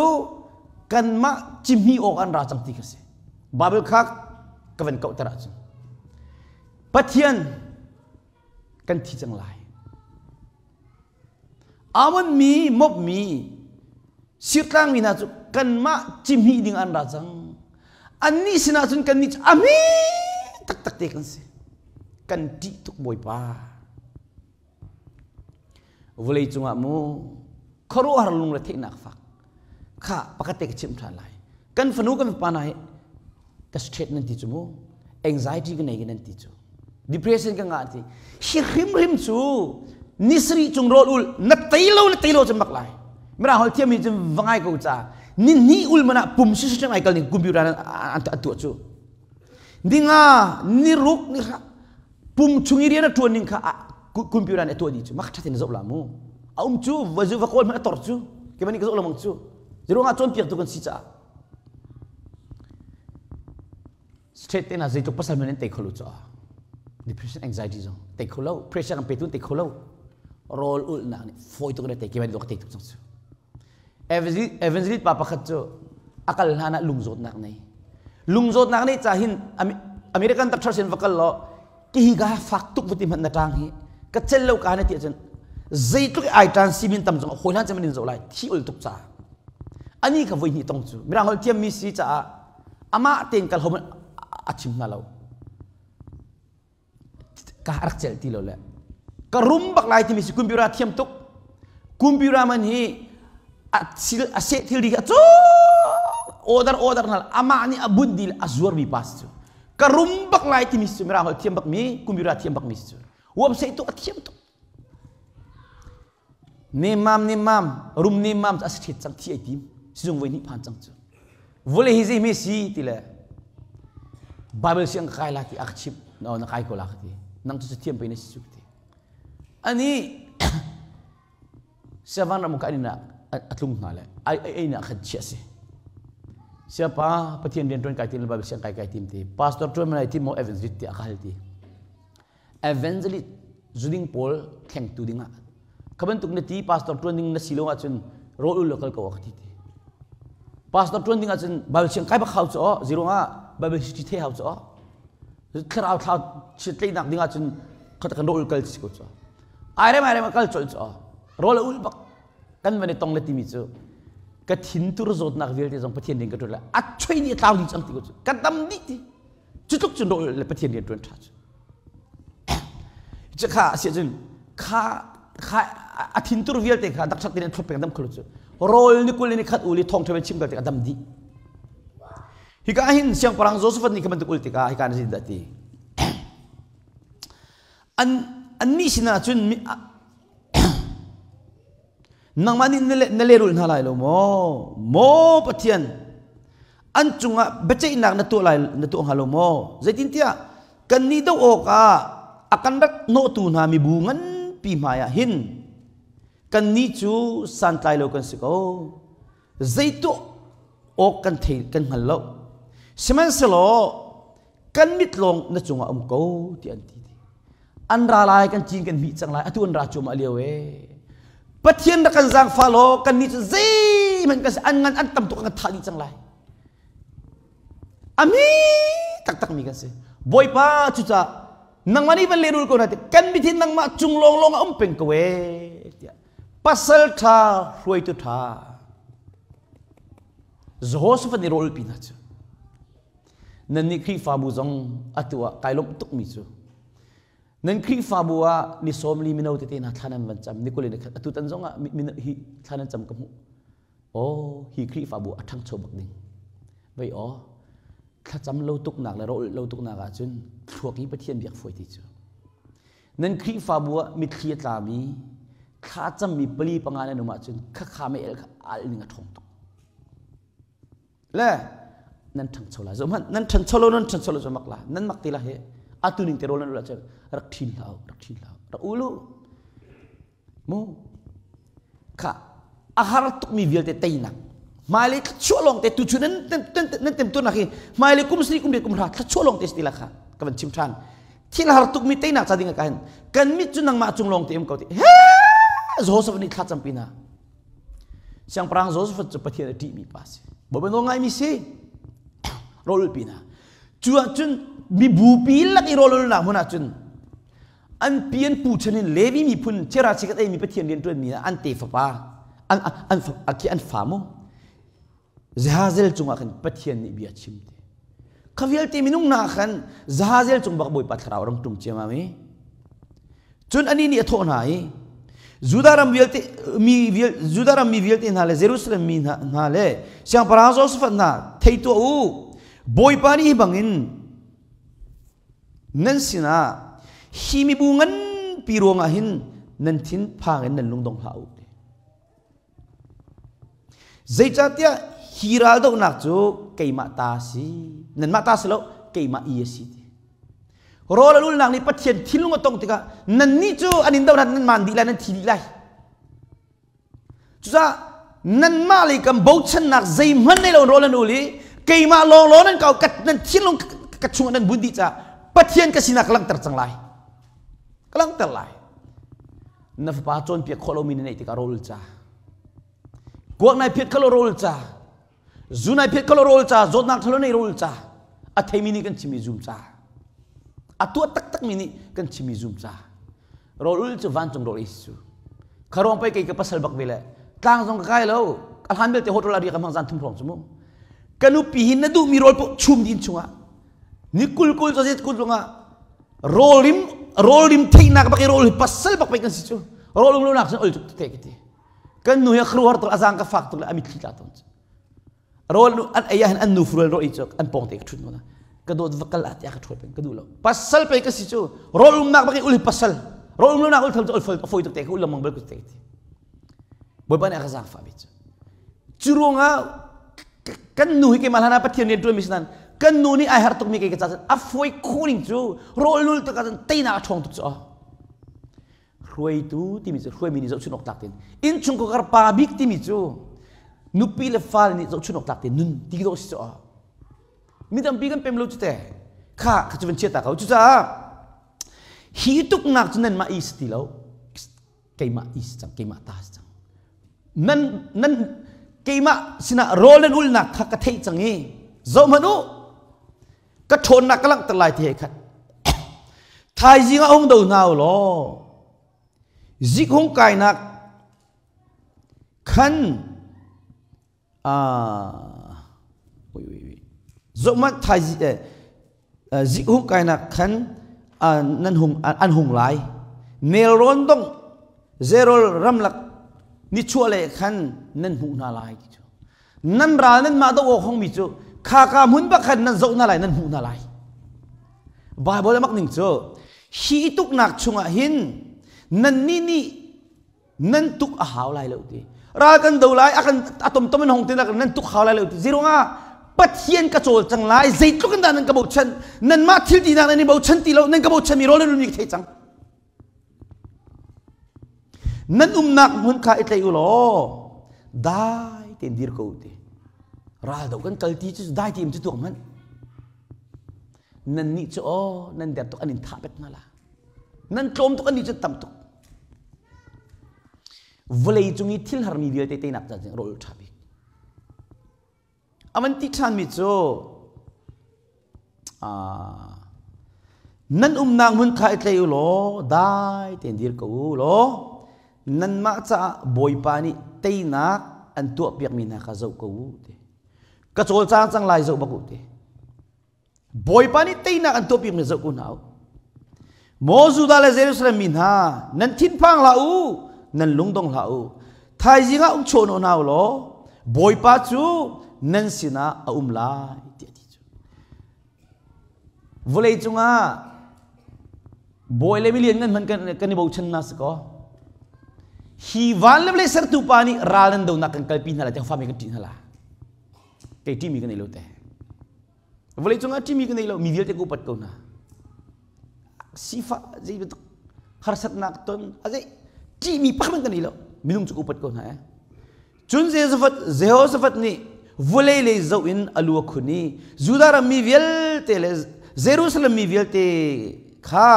kanmah cihmih awk an ra cang ti kha si. Bible kha ka van kauhter ahcun Pathian kan thi cang lai. Ammon mi, Moab mi, Sirtlang mi hna cu kanmah cihmih ding an ra cang. Annih sinah cun kannih cu a hme taktak te kan si. Kan ṭih tuk Bawipa. Vawlei cungah mu khuaruahhar lungre theihnak fak kha pakhat te ka chimh ṭhan lai. Kan fanu kan fapa hna hi ka straight nan ti cu mu anxiety ka nei nan ti cu depression ka ngah ti hi hrimhrim cu nisri cung rawl ul na tei lo na tei lo cun bak lai mirang hol thiam mi cun va ngai ko ca ni ni ul mana pum si si ai kal ning computer an tuah cu ninga ni ruk ni ra pum chung i rian a tuan ning kha computer an tuah di cu mak thatin zoh la mu a um cu va zu va kawl man a tor cu ke mani ka zoh lamang cu ziruang ah cawnpiak tu kan si caah Straight te na zeitluk pasal men in tei kho lo cu depression anxiety zong tei kho lo pressure kan pe tu tei kho lo. Rawl ulhnak nih fawi tuk in a tei keimah nih ka tei tuk cang cu. Evangelist pa pakhat cu a kal hlan ah lungzawtnak nei. Lungzawtnak nih ca hin American doctor sin va kal law hi ka fak tuk vati hmanh na tang hi ka cel lo ka na ti ahcun zeitluk ai tan simin tam zong hawi hlan cem in zoh lai thi ul tuk ca ani kha voi hnih tong cu mirang holh thiam mi si caah amah tein kal hom a chim hna lo ka rak celh ti lo le ka rum bak lai timi si computer thiam tuk computer man hi a thil a seh thil di kha cu order order nal amah nih a bun dil a zuar mi pas cu ka rum bak lai timi si mirang holh thiam bak mi computer thiam bak mi si cu website tu a thiam tuk nemam nemam rum nemam a si thet cang thi ai tim sizung voi hnih phan cang cu vole hi zei me si ti le Bible siang kai la ti a ka chimh no na kai ko la ka ti nang cu thiam pe na si cu ti ani siavan ram ka ina a tlung hna le ai ai na khan chia si siapa pathian rian tuan kai tim Bible siang kai kai tim ti pastor tuan manai ti mo evangelist ti a ka hal ti evangelist zuding pawl thlengtu dingah kha bantuk na ti pastor tuan ding na si lo ahcun rawl ul kal ko ka ti ti pastor tuan ding ahcun bible siang kai bak hau chu o zero ah bible history the hau chu o thlarau thlau tleinak ding ahcun kha kan rawl kal si ko chu ai rem ai rem kal chol chu rawl ul bak kan van i tong le timi cu ka thin tur zawtnak vialte zong pathian ding ka tuan le a choi ni tlau ding chang ti ko chu ka dam dih ti cu tluk cun rawl le pathian rian tuan tha cu cu kha a si cun kha kha a thintur vialte kha daksak tin thlop peng dam kholo cu rawl ni kul ni khat uli thong thame chim kal tik a dam dih hika hin siangpahrang Joseph nih kha bantuk ul tikah hika na dah ti an annih sinah cun Nangmah nih na lehrulh hna lai lo maw? Maw Pathian, an cungah biaceihnak na tuah lai na tuah hnga lo maw? Zeitintiah kannih doh awkah a kan rat hnawhtu hna mibu nganpi hmaiah hin kannih cu santlai lo kan si ko. Zei tuah awk kan thei kan hngal lo. Sihmanhsehlaw kan mit lawng na cungah um ko ti an ti. An ra lai kan cin kan hmih cang lai atu an ra cuahmah lio e. Pathian rak kan zaangfah law kan nih cu zeihmanh kan si an ngan an tam tuk kan thah dih cang lai. Ami taktak mi kan si. Bawipa cucaah nangmah nih van lehrul ko na ti kan mithin nangmah cung lawng lawng a um peng ko e tiah pasal ṭha hruaitu ṭha Jehoshaphat nih rawl pi hna cu nannih Khrihfabu zong atu ah kai lawmh tukmi cu nan Khrihfabu ah ni 40 mino tete hna thla nan van cam ni 21 atu tan zong ah hi thla nan cam ka hmuh oh hi Khrihfabu a ṭhangcho bak ding vei aw thlacam lo tuknak le rawl lo tuknak ahcun thluak hi Pathian biak fawi ti cu Nan Khrihfabu ah mitthli a tlami, thla cammi pali panga nan um ahcun khakha mei el kha al ning a ṭhawng tuk. Le nan ṭhangcho lai. Zohhmanh nan ṭhancho lo nan ṭhancho lo cu mak la. Nan mak ti la he. Atu ning te rawl nan ul ahcun rak ṭhin hlah u, rak ṭhin hlah u, rak ul u. Mu kha a har tukmi vialte teinak hmailei thluachuah lawng te tuchun nan nan temtuarnak hi hmailei kum sari kum riat kum hra thluachuah lawng te si ti la kha ka van chim ṭhan thil har tukmi teinak ca ding ah ka hin kan mit cu nangmah cung lawng te um ko ti he Joseph nih thla campi hna siangpahrang Joseph cu Pathian a ṭihmi pa si Bawipa nawl ngaimi si rawl ulpi hna cu ahcun mibupi lak i rawl ulnak hmun ahcun An pi an pu chan in Levi miphun Cherachi kan eimi Pathian rianṭuan mi an te fapa an an khi an fa mu Zahazel cungah khan Pathian nih bia chim ti kha vialte minung hna khan Zahazel cung bak Bawipa thlarau ram ṭum ciamam i cun ani nih a thawh hna i Judah ram vialte mi Judah ram mi vialte hna le Jerusalem mi hna le siangpahrang Josaphat hna thei tuah u Bawipa nih hi bangin Nan sinah hi mibu nganpi ruangah hin nan thin phang in nan lungdong hlah u. Zeicahtiah hi raldohnak cu keimah ta a si. Nanmah ta si lo, keimah i a si. Rawl a lulnak nih Pathian thinlung a tong tikah nannih cu an in dohnak nan maan dih lai, nan thi dih lai. Cucaah nanmah lei kan bochannak zeihmanh nei lo rawl an ul i keimah lawnglawng nan kau nan thinlung ka chungah nan bun dih caah Pathian ka sinak ka langhter cang lai. Ka langhter lai. Na fapa cawnpiak khawh lomi na neih tikah rawl ca. Kuak nai phiat khalo rawl ca. Zu nai phiat khalo rawl ca, zawtnak thalo nei rawl ca. A theimi nih kan chimmi zum ca. A tuah taktakmi nih kan chimmi zum ca. Rawl ul cu vancung rawl ei su. Kharuang pei kei ka pasal bak ve le tlang zong ka kai lo. A hlan belte hotel a riak ka hmang zan thum hrawng cu mu. Ka nupi hi na duhmi rawl paoh chum din chungah ni kul kul zazet kul zongah rawlrim rawlrim theihnak bak i rawl hi pasal bak pei kan si cu rawl um lonak cun ol tuk te ka ti kan nu hi khruar tuk azang ka fak tuk le a mitthli tla tawn cu rawl an ei ah hin an nu fural rawl ei cu an pawng te ka thut na ka dawt va kal ah tiah ka thut peng ka duh lo pasal pei ka si cu rawl umnak bak i ul hi pasal rawl um lonak ul thal cu ol foi foi tuk te ka ul lengmang bal ku te ti bawipa nih a ka zaangfah mi cu cu ruangah kan nu hi keimah hlan ah Pathian rian ṭuanmi si nain kan nu nih ai har tukmi kei ka ca a fawi khawh ning cu rawl nul tik ahcun teinak a ṭhawng tuk cu hruaitu timi cu hruaimi nih zohchun awk tlak tein innchungkhar pa bik timi cu nupi le fale nih zohchun awk tlak tein nun ti dawh si cu mi tampi kan pem lo cu te kha kha cu van chia ta ko cucaah hi tuknak cu nanmah i si ti lo keimah i si cang keimah ta si cang nan nan keimah sinah rawl nan ulnak kha ka theih cang i zoh hmanh u ka ṭhawnnak ka langhter lai ti he khat thaizing ah hung do hna u law zik hung kainak khan zoh hmanh thaizing zik hung kainak khan nan hung an hung lai nelrawn dong zerol ramlak nichuah le khan nan hmuh hna lai ti cu nan ral nan mah do awk hongmi cu kha ka hmun bak khan nan zoh hna lai nan hmuh hna lai Bible amak ning cu hi tuknak chungah hin nan nih nih nan tuk a hau lai lo ti ral kan do lai a kan a tom tom in hong ti nan tuk hau lai lo ti zirunga pathian ka cawl cang lai zeitluk in dah nan ka bochan nan mah thil ti nak nan i bochan ti lo nan ka bochan mi rawl nan mi thei cang nan umnak hmun kha i tlei u law dai tein dir ko ti ral do kan kal ti cu dai ti im cu tuak hmanh nan nih cu aw nan der tuk an in thah pet hna la nan tlawm tuk an nih cu tam tuk Vawlei cung i thil harmi vialte teinak ca rawl ṭha bik. A van ti ṭhanmi cu nan umnak hmun kha i tlei u law dai tein dir ko u law nanmah caah Bawipa nih teinak an tuahpiakmi hna kha zoh ko u ti. Ka cawlcang cang lai zoh bak u ti. Bawipa nih teinak an tuahpiakmi zoh ko hna u. Maw Judah le Jerusalem mi hna, nan thinphang hlah u, nan lungdong hlah u. Thaizing ah um chawn hna u law, Bawipa cu nan sinah a um lai, tiah ti cu. Vawlei cungah bawi le milian ngan hmanh kan i bochan na si kaw. Hi van le vawlei sertu pa nih ral nan donak kan kalpi hna lai tiah fami kan ṭih hna la. Kei ṭihmi ka nei lo te. Vawlei cungah ṭihmi ka nei lo, mi vialte ka upat ko hna. Sifah zei bantuk harsatnak ton a zei ṭihmi pakhat ka nei lo. Minung cu ka upat ko hna eh. Cun Jehoshaphat nih vawlei lei zoh in a lu a khun i Judah ram mi vialte le Jerusalem mi vialte kha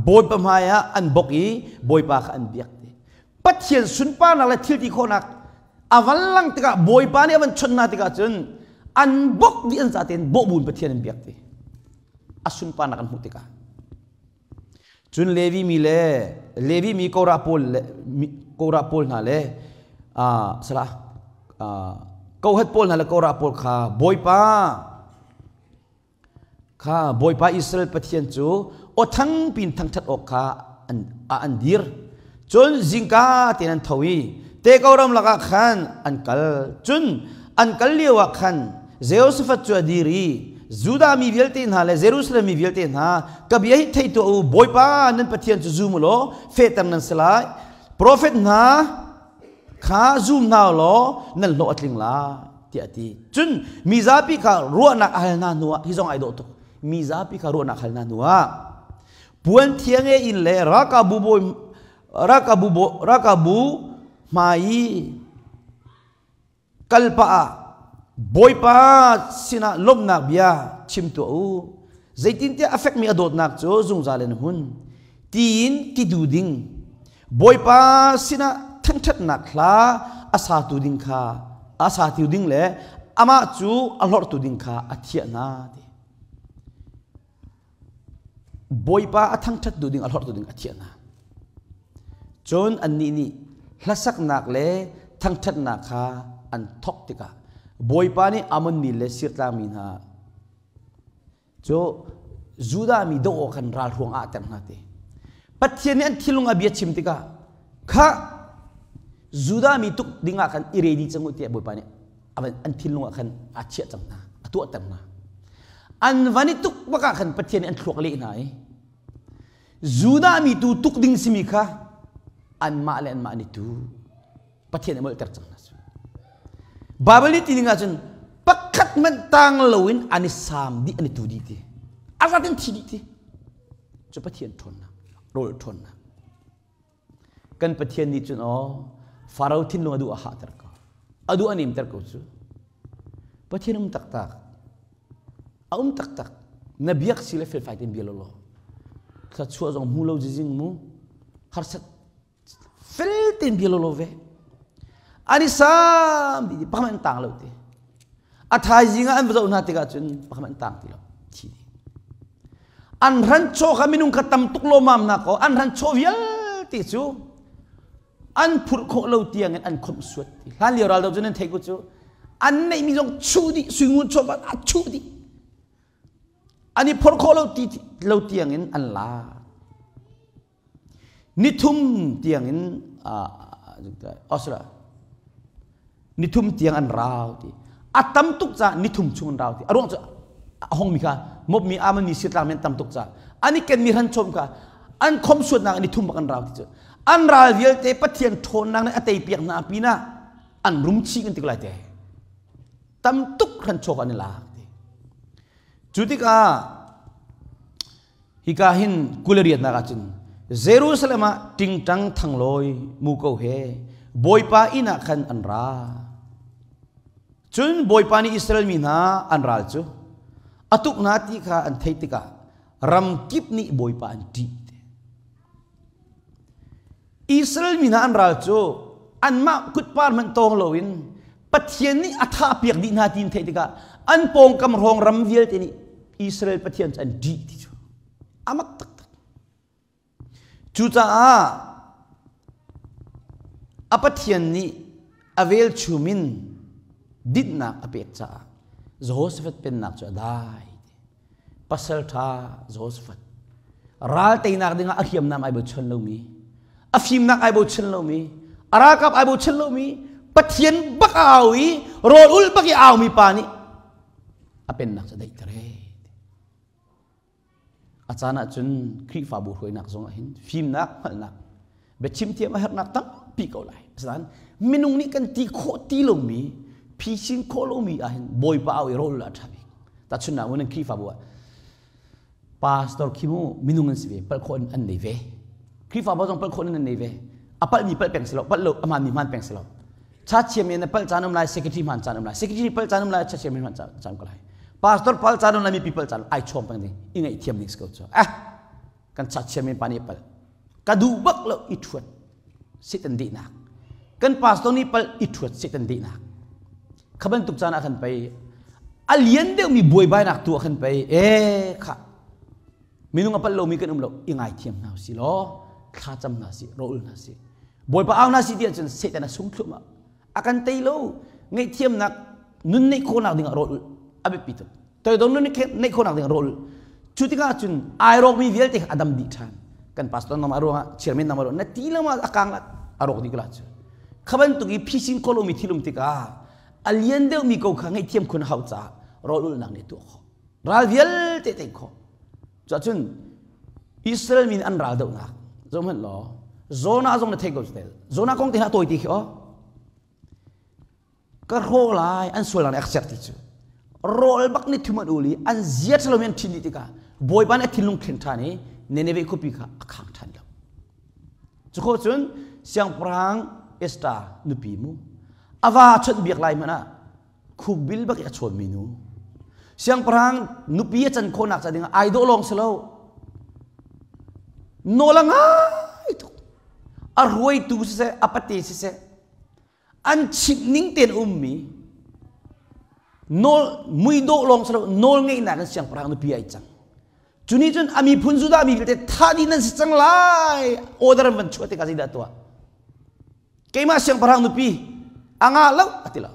Bawipa hmai ah an bok i Bawipa kha an biak. Pathian sunparnak le thil ti khawhnak a van lang tikah Bawipa nih a van chawnh hna tikah cun an bok dih an zatein bawhbun Pathian an biak ti a sunparnak an hmuh tikah cun Levi mi le Levi mi Korah pawl le Korah pawl hna le salah Kohath pawl hna le Korah pawl kha Bawipa Kha Bawipa Israel Pathian cu aw thangpi in thangṭhat awk kha an, an dir. Cun zingka tein an tho i Teko ramlak ah khan an kal. Cun an kal lioah khan Jehoshaphat cu a dir i Judah mi vialte hna le Jerusalem mi vialte hna ka bia hi thei tuah u Bawipa nan Pathian cu zum u law fehter nan si lai. Profet hna kha zum hna u law nan hlawh a tling lai. Tiah a ti. Cun mi zapi kha ruahnak a hal hna hnuah hi zong ai dawh tuk. Mi zapi kha ruahnak hal hna hnuah puan thiang e in le ralkapbu bawi ralkapbu ralkapbu hmai i kal pah ah Bawipa sinah lawmhnak bia chim tuah u. Zeitintiah a fekmi a dawtnak cu zungzal in a hmun. Tiin ti du ding. Bawipa sinah thangṭhatnak hla a satu ding kha a satu ding le amah cu a hlorhtu ding kha a thiah hna ti. Bawipa a thangṭhattu ding a hlorhtu ding a thiah hna. Cun annih nih hlasaknak le thangṭhatnak kha an thawk tikah Bawipa nih Ammon mi le Sirtlangmi hna cu Judah mi doh awk khan ralhruang ah a ter hna ti. Pathian nih an thinlung ah bia chim tikah kha Judah mi tuk dingah khan i ready cang u tiah Bawipa nih an thinlung ah khan a chiah cang hna, a tuahter hna. An van i tuk bak ah khan Pathian nih an thluak leh hna i Judah mi tu tuk ding simi kha anmah le anmah an i tu. Pathian nih molhter cang hna cu. Bible nih ti ning ahcun pakhat hmanh tang loin an i saam dih an i tu dih ti. A zat in thi dih ti. Cu Pathian ṭhawnnak, rawl ṭhawnnak. Kan Pathian nih cun aw Faro thinlung a duh a hahter ko. A duh a nemter ko cu. Pathian um taktak. A um taktak. Na biak si le felfai tein bia law. Thluachuah zong hmu lo zizing mu. Harsat fel tein bia law ve. An i sam dih pakhat an tang lo ti. A thaizing ah an va zoh hna tikah cun pakhat an tang ti lo. Thi dih. An hranchaw kha minung kha tam tuk lawmam na ko an hranchaw vialte cu an phurh khawh lo tiangin an khomh suat ti. Hlan lio ral do cu nan theih ko cu an neihmi zong chuh dih suingun chaw a chuh dih. An i phorh khawh lo ti lo tiangin an la. Nithum tiangin nithum tiang an rau ti. A tam tuk caah nithum chung an rau ti. A ruang cu a hongmi kha mopmi amani sitlang men tam tuk caah an i kenmi hranchom kha an khomsuatnak nithum bak an rau ti cu. An ral vialte Pathian ṭhawnnak nih a teipiak hna pinah an rum chih kan ti ko lai te. Tam tuk hranchaw an i lak ti. Cu tikah Hika hin 28nak ah cun Jerusalem ah ṭingṭang thanglawi muko he Bawipa inn ah khan an ra. Cun Bawipa nih Israel mi hna an ral cu a tuk hna ti kha an theih tikah ram kip nih Bawipa an ṭih. Israel mi hna an ral cu anmah kutpar hmanh tawng loin Pathian nih a thahpiak dih hna ti an theih tikah an pawngkam hrawng ram vialte nih Israel Pathian cu an ṭih ti cu a mak taktak. Cucaah a Pathian nih a velchum in dinhnak a pek caah Jehoshaphat pennak cu a dai. Pasal ṭha Jehoshaphat ral teinak dingah a hriamnam ai bochan lomi a fimnak ai bochan lomi a ralkap ai bochan lomi Pathian bak a au i rawl ul bak i aumi pa nih a pennak cu daihter ee. A caan ah cun Khrihfabu hruainak zong ah hin fimnak hngalhnak biachim thiam a herhnak tampi ko lai. Asinain minung nih kan ti khawh ti lomi phisin khawh lomi ah hin Bawipa au i rawl a ṭha bik. Tahchunhnak mun Khrihfabu ah pastor khi mu minung an si ve palh khawh an nei ve. Khrihfabu zong palh khawh an nei ve. A palhmi palh peng si lo, palh lo a hmaanmi hmaan peng si lo. Cha chiam in palh caan um lai, secretary hmaan caan um lai, secretary palh caan um lai, cha chiam in hmaan caan ko lai. Pastor palh caan um lai, mipi palh caan ai chawm peng ding, i ngaihthiam ding si ko cu. Eh, kan cha chiam in pa nih palh. Ka duh bak lo i ṭhuat sit an dihnak. Kan pastor nih palh i ṭhuat sit an dihnak. Kha bantuk caan ah khan pei a lian deuhmi buaibainak tu ah khan pei e kha minung a palh lomi kan um lo i ngaithiam hna usih law thlacam hna sih ro ul hna sih Bawipa au hna sih ti ahcun Satan a sung thluahmah a kan tei lo ngaihthiamnak nun neih khawhnak dingah rawl ul a biapi tuk toidor nun neih khawhnak dingah rawl ul cu tikah cun ai rawkmi vialte kha a dam dih ṭhan kan pastor nama ruangah chairman nama ruangah na ti lama a kang a rawk dih ko la cu kha bantuk i phisin khawh lomi thil um tikah a lian deuhmi ko kha ngaihthiam khun hau caah rawl ulnak nih tuah khawh ral vialte tei khawh Cuahcun Israel mi nih an ral dohnak zohhmanh law Jonah zong na thei ko tel Jonah kong te hna tawi ti khi aw ka hrawh lai an sual nak nih ti cu rawl bak ni thum an ul i an zia ṭhalo mi an ṭhin dih tikah Bawipa nih a thinlung thlen ṭhan i Nineveh khuapi kha a khang ṭhan lo cu khawh cun siangpahrang Esther nupi mu a va chawnh biak lai hmanh ah khukbil bak i a chawnmi nu siangpahrang nupi a can khawhnak ca dingah ai dawh lawng si lo nawl a ngai tuk. A ruaitu siseh, a pate siseh, an chimh ning tein ummi nawl muidawh lawng si lo nawl ngeihnak in siangpahrang nupi ai cang. Cu nih cun a miphun Judah mi vialte thah dih nan si cang lai order an van chuah tikah zeidah tuah? Keimah siangpahrang nupi a ngah lo a ti lo.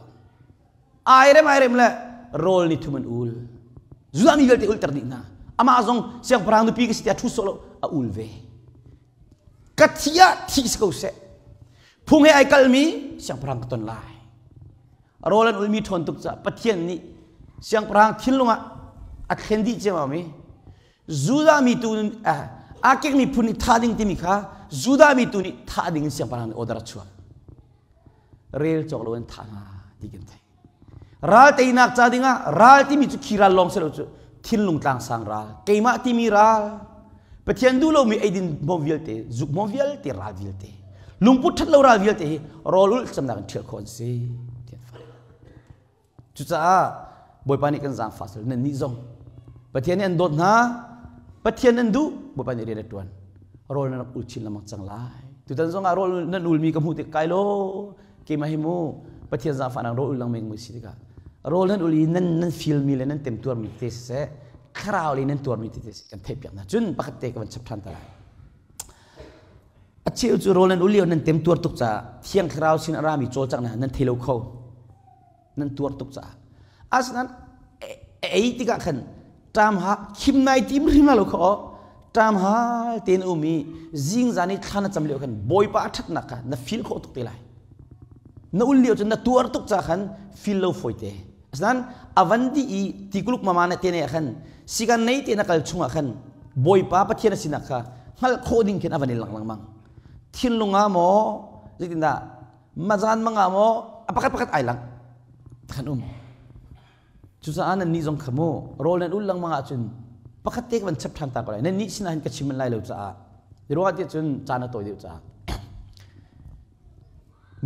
Ai rem ai rem le rawl ni thum an ul. Judah mi vialte ulter dih hna. Amah zong siangpahrang nupi ka si tiah thu sawh lo a ul ve. Ka thi ah thi si ko seh. Phung he ai kalmi siangpahrang ka ton lai. Rawl an ulmi ṭhawn tuk caah Pathian nih siangpahrang thinlung ah a thlen dih ciammam i Judah mi tu aa kekmi phun nih thah ding timi kha Judah mi tu nih thah ding in siangpahrang nih order a chuah. Rel cawk lo in thah hna ti kan theih. Ral teinak ca dingah ral timi cu khi ral lawng si lo cu thinlung tlangsang ral keimah timi ral Pathian duh lomi eidin hmawm vialte zuk hmawm vialte ral vialte lungput ṭhat lo ral vialte hi rawl ulh camnak in ṭhial khawh an si. Cucaah Bawipa nih kan zaangfah sel nan nih zong Pathian nih an dawt hna Pathian nan duh Bawipa nih rian a ṭuan rawl nan rak ul chin lengmang cang lai tutan zong ah rawl nan ulmi ka hmuh tik kai lo keimah hi mu Pathian zaangfahnak rawl ul lengmang si tikah rawl nan ul i nan nan feel mi le nan temtuarmi te siseh thlarau le nan tuarmi te kan theih piak hna cun pakhat te ka van chap ṭhan ta lai a cheu cu rawl nan ul lio nan temtuar tuk caah thiang thlarau sin a rami cawlcanghnak nan thei lo kho nan tuar tuk caah asinain ei tikah khan ṭam ha khim nai tim hrim la lo kho ṭam hal tein um i zingzan i thla na cam lio khan bawipa a ṭhatnak kha na feel khawh tuk te lai na ul lio cun na tuar tuk ca khan feel lo fawi te Asinain a van dih i tikuluk mama na te ne ah khan sikan nei te na kal chungah khan Bawipa Pathian a sinak kha hngalh khawh ding khin a van in lang lengmang. Thinlung ah maw zeitindah mazan mang ah maw a pakhat pakhat ai lang khan um. Cucaah nan nih zong kha mu rawl nan ul lengmang ahcun pakhat te ka van chap ṭhan ta ko lai. Nan nih sinah hin ka chim lai lo caah. Ruah ti cun caan a tawi deuh caah.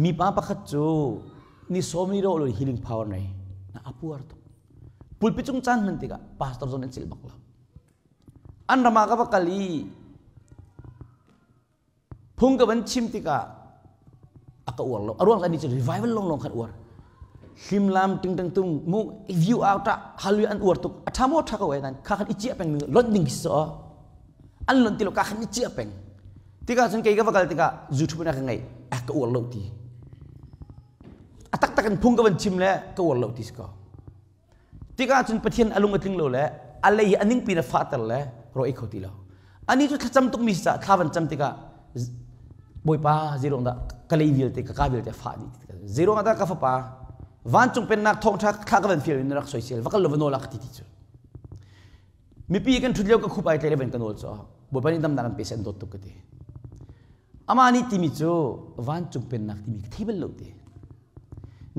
Mipa pakhat cu ni sawm ni ro lo healing power nei na apuar tuk pulpit cung caan hman tikah pastor zong an cil bak lo an ram ah ka va kal i phung ka van chim tikah a ka uar lo a ruang ani cu revival long long khan uar hlimlam ting tang tung mu view out ah halu an uar tuk a tha mo tha ko ai nan kha khan i chia peng lot ding so an lon ti lo ka khan i chia peng tikah cun kei ka va kal tikah YouTube na ka ngai a ka uar lo ti a taktak in phung ka van chim le ka uar lo ti si ko tikah cun Pathian a lung a tling lo le a lei hi a ningpi na fahter le ro ei kho ti lo ani cu thlacam tuk mi sa thla van cam tikah Bawipa zeirong dah ka lei vialte ka ka vialte fah dih zeirong dah ka fapa vancung pennak thawngtha thla ka van fial in rak soisel va kal lo va nawl ka ti ti cu mipi kan ṭhut lio ka khup ai tlai le van ka nawl cu Bawipa nih damnak an pe se an dawt tuk ka ti amah nih timi cu vancung pennak timi ka thei bal lo ti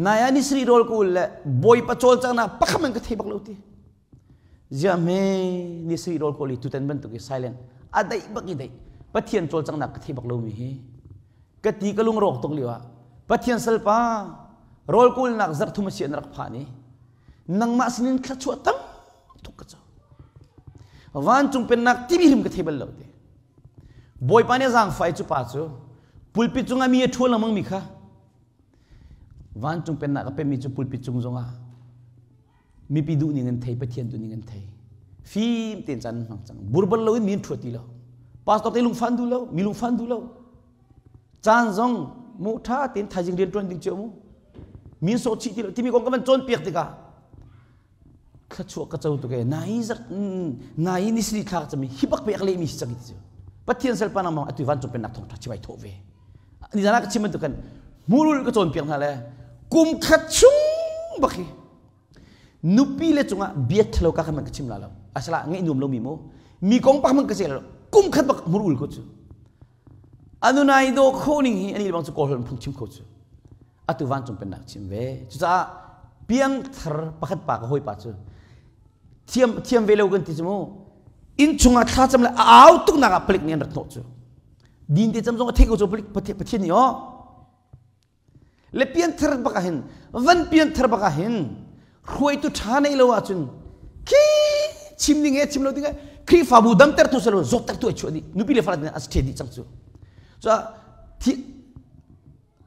nai ah ni sri rawl ka ul le Bawipa cawlcanghnak pakhat man ka thei bak lo ti ziah hme ni sri rawl ka ul i tutan bantuk i silent a daih bak i daih Pathian cawlcanghnak ka thei bak lo mi hi ka ti ka lung rawk tuk lio ah Pathian salpa rawl kulnak zarh thum a si an rak phan i nangmah sinin thluachuah tam tuk ka co vancung pennak timi hrim ka thei bal lo te bawipa nih zaangfai cu pa cu pulpit cungah mi a ṭhual lengmang mi kha vancung pennak a pemi cu pulpit cung zongah mipi duh ning an thei pathian duh ning an thei fim tein caan an hmang cang burbal lo in mi an ṭhua ti lo pastor te lungfan duh lo mi lungfan duh lo caan zong mu ṭha tein thaizing rian ṭuan ding cio mu min sawh chih ti lo timi kong ka van cawnpiak tikah thluachuah ka co tuk e nai zar nai ni sri thla ka cami hi bak pek le mi si cang ti cu pathian salpa nang mang atu vancung pennak thong tha chimai tho ve ni zana ka chim bantuk kan murul ka cawnpiak hna le kum khat chung bak hi nupi le cungah bia thalo ka kan man ka chim la lo asala ngai nuam lo mi mu mi kong pak man ka se lo kum khat bak murul ko cu anunai do kho ning hi ani bang chu kawl phung chim kho cu atu vancung pennak chim ve cucaah piangthar pakhat pa ka hawipa cu thiam thiam ve lo kan ti cu mu inn chungah thla cam le a au tuk nak ah palik nih an rat hnawh cu din te cam zong a theih ko cu palik pathian nih aw le pianthar bak ah hin van pianthar bak ah hin hruaitu ṭha nei lo ahcun khi chim ding he chim lo ding he Khrihfabu damter tu selo zawtter tu ai chuah dih nupi le fale as ṭhe dih cang cu. Cuah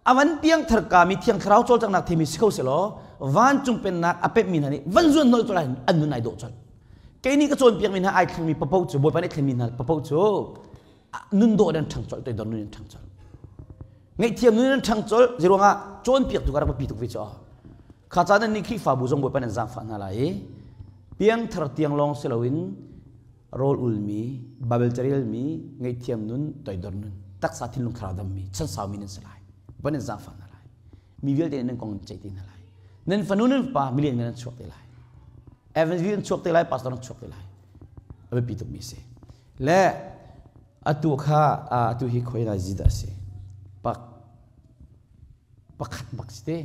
Avan piang thar ka mi Thiang Thlarau cawlcanghnak thimi si kho selaw vancung pennak a pemmi hna nih van zuan nolh colh an nun ai dawh colh. Kei nih ka cawnpiak mi hna ai thlengmi papo cu Bawipa nih thlenmi hna papo cu nun dawh in ṭhang colh, toidor nun in ṭhang colh. Ngaihthiam nun in ṭhang colh zeiruangah cawnpiak tu ka rak biapi tuk ve cu. Kha caan an nih Khrihfabu zong Bawipa nan zaangfah hna lai i piangthar tiang lawng si loin rawl ulmi, Bible carelmi, ngaihthiam nun, toidor nun, taksa thinlung thlarau dammi, chansaumi nan si lai. Van in zaangfah hna lai. Mi vialte nih nan kong ceih te hna lai. Nan fanu nan fapa million nan chuak te lai. Evangelist an chuak te lai, pastor an chuak te lai. A biapi tukmi si. Le atu kha atu hi khoi lai zidah si. Pak pakhat bak si te.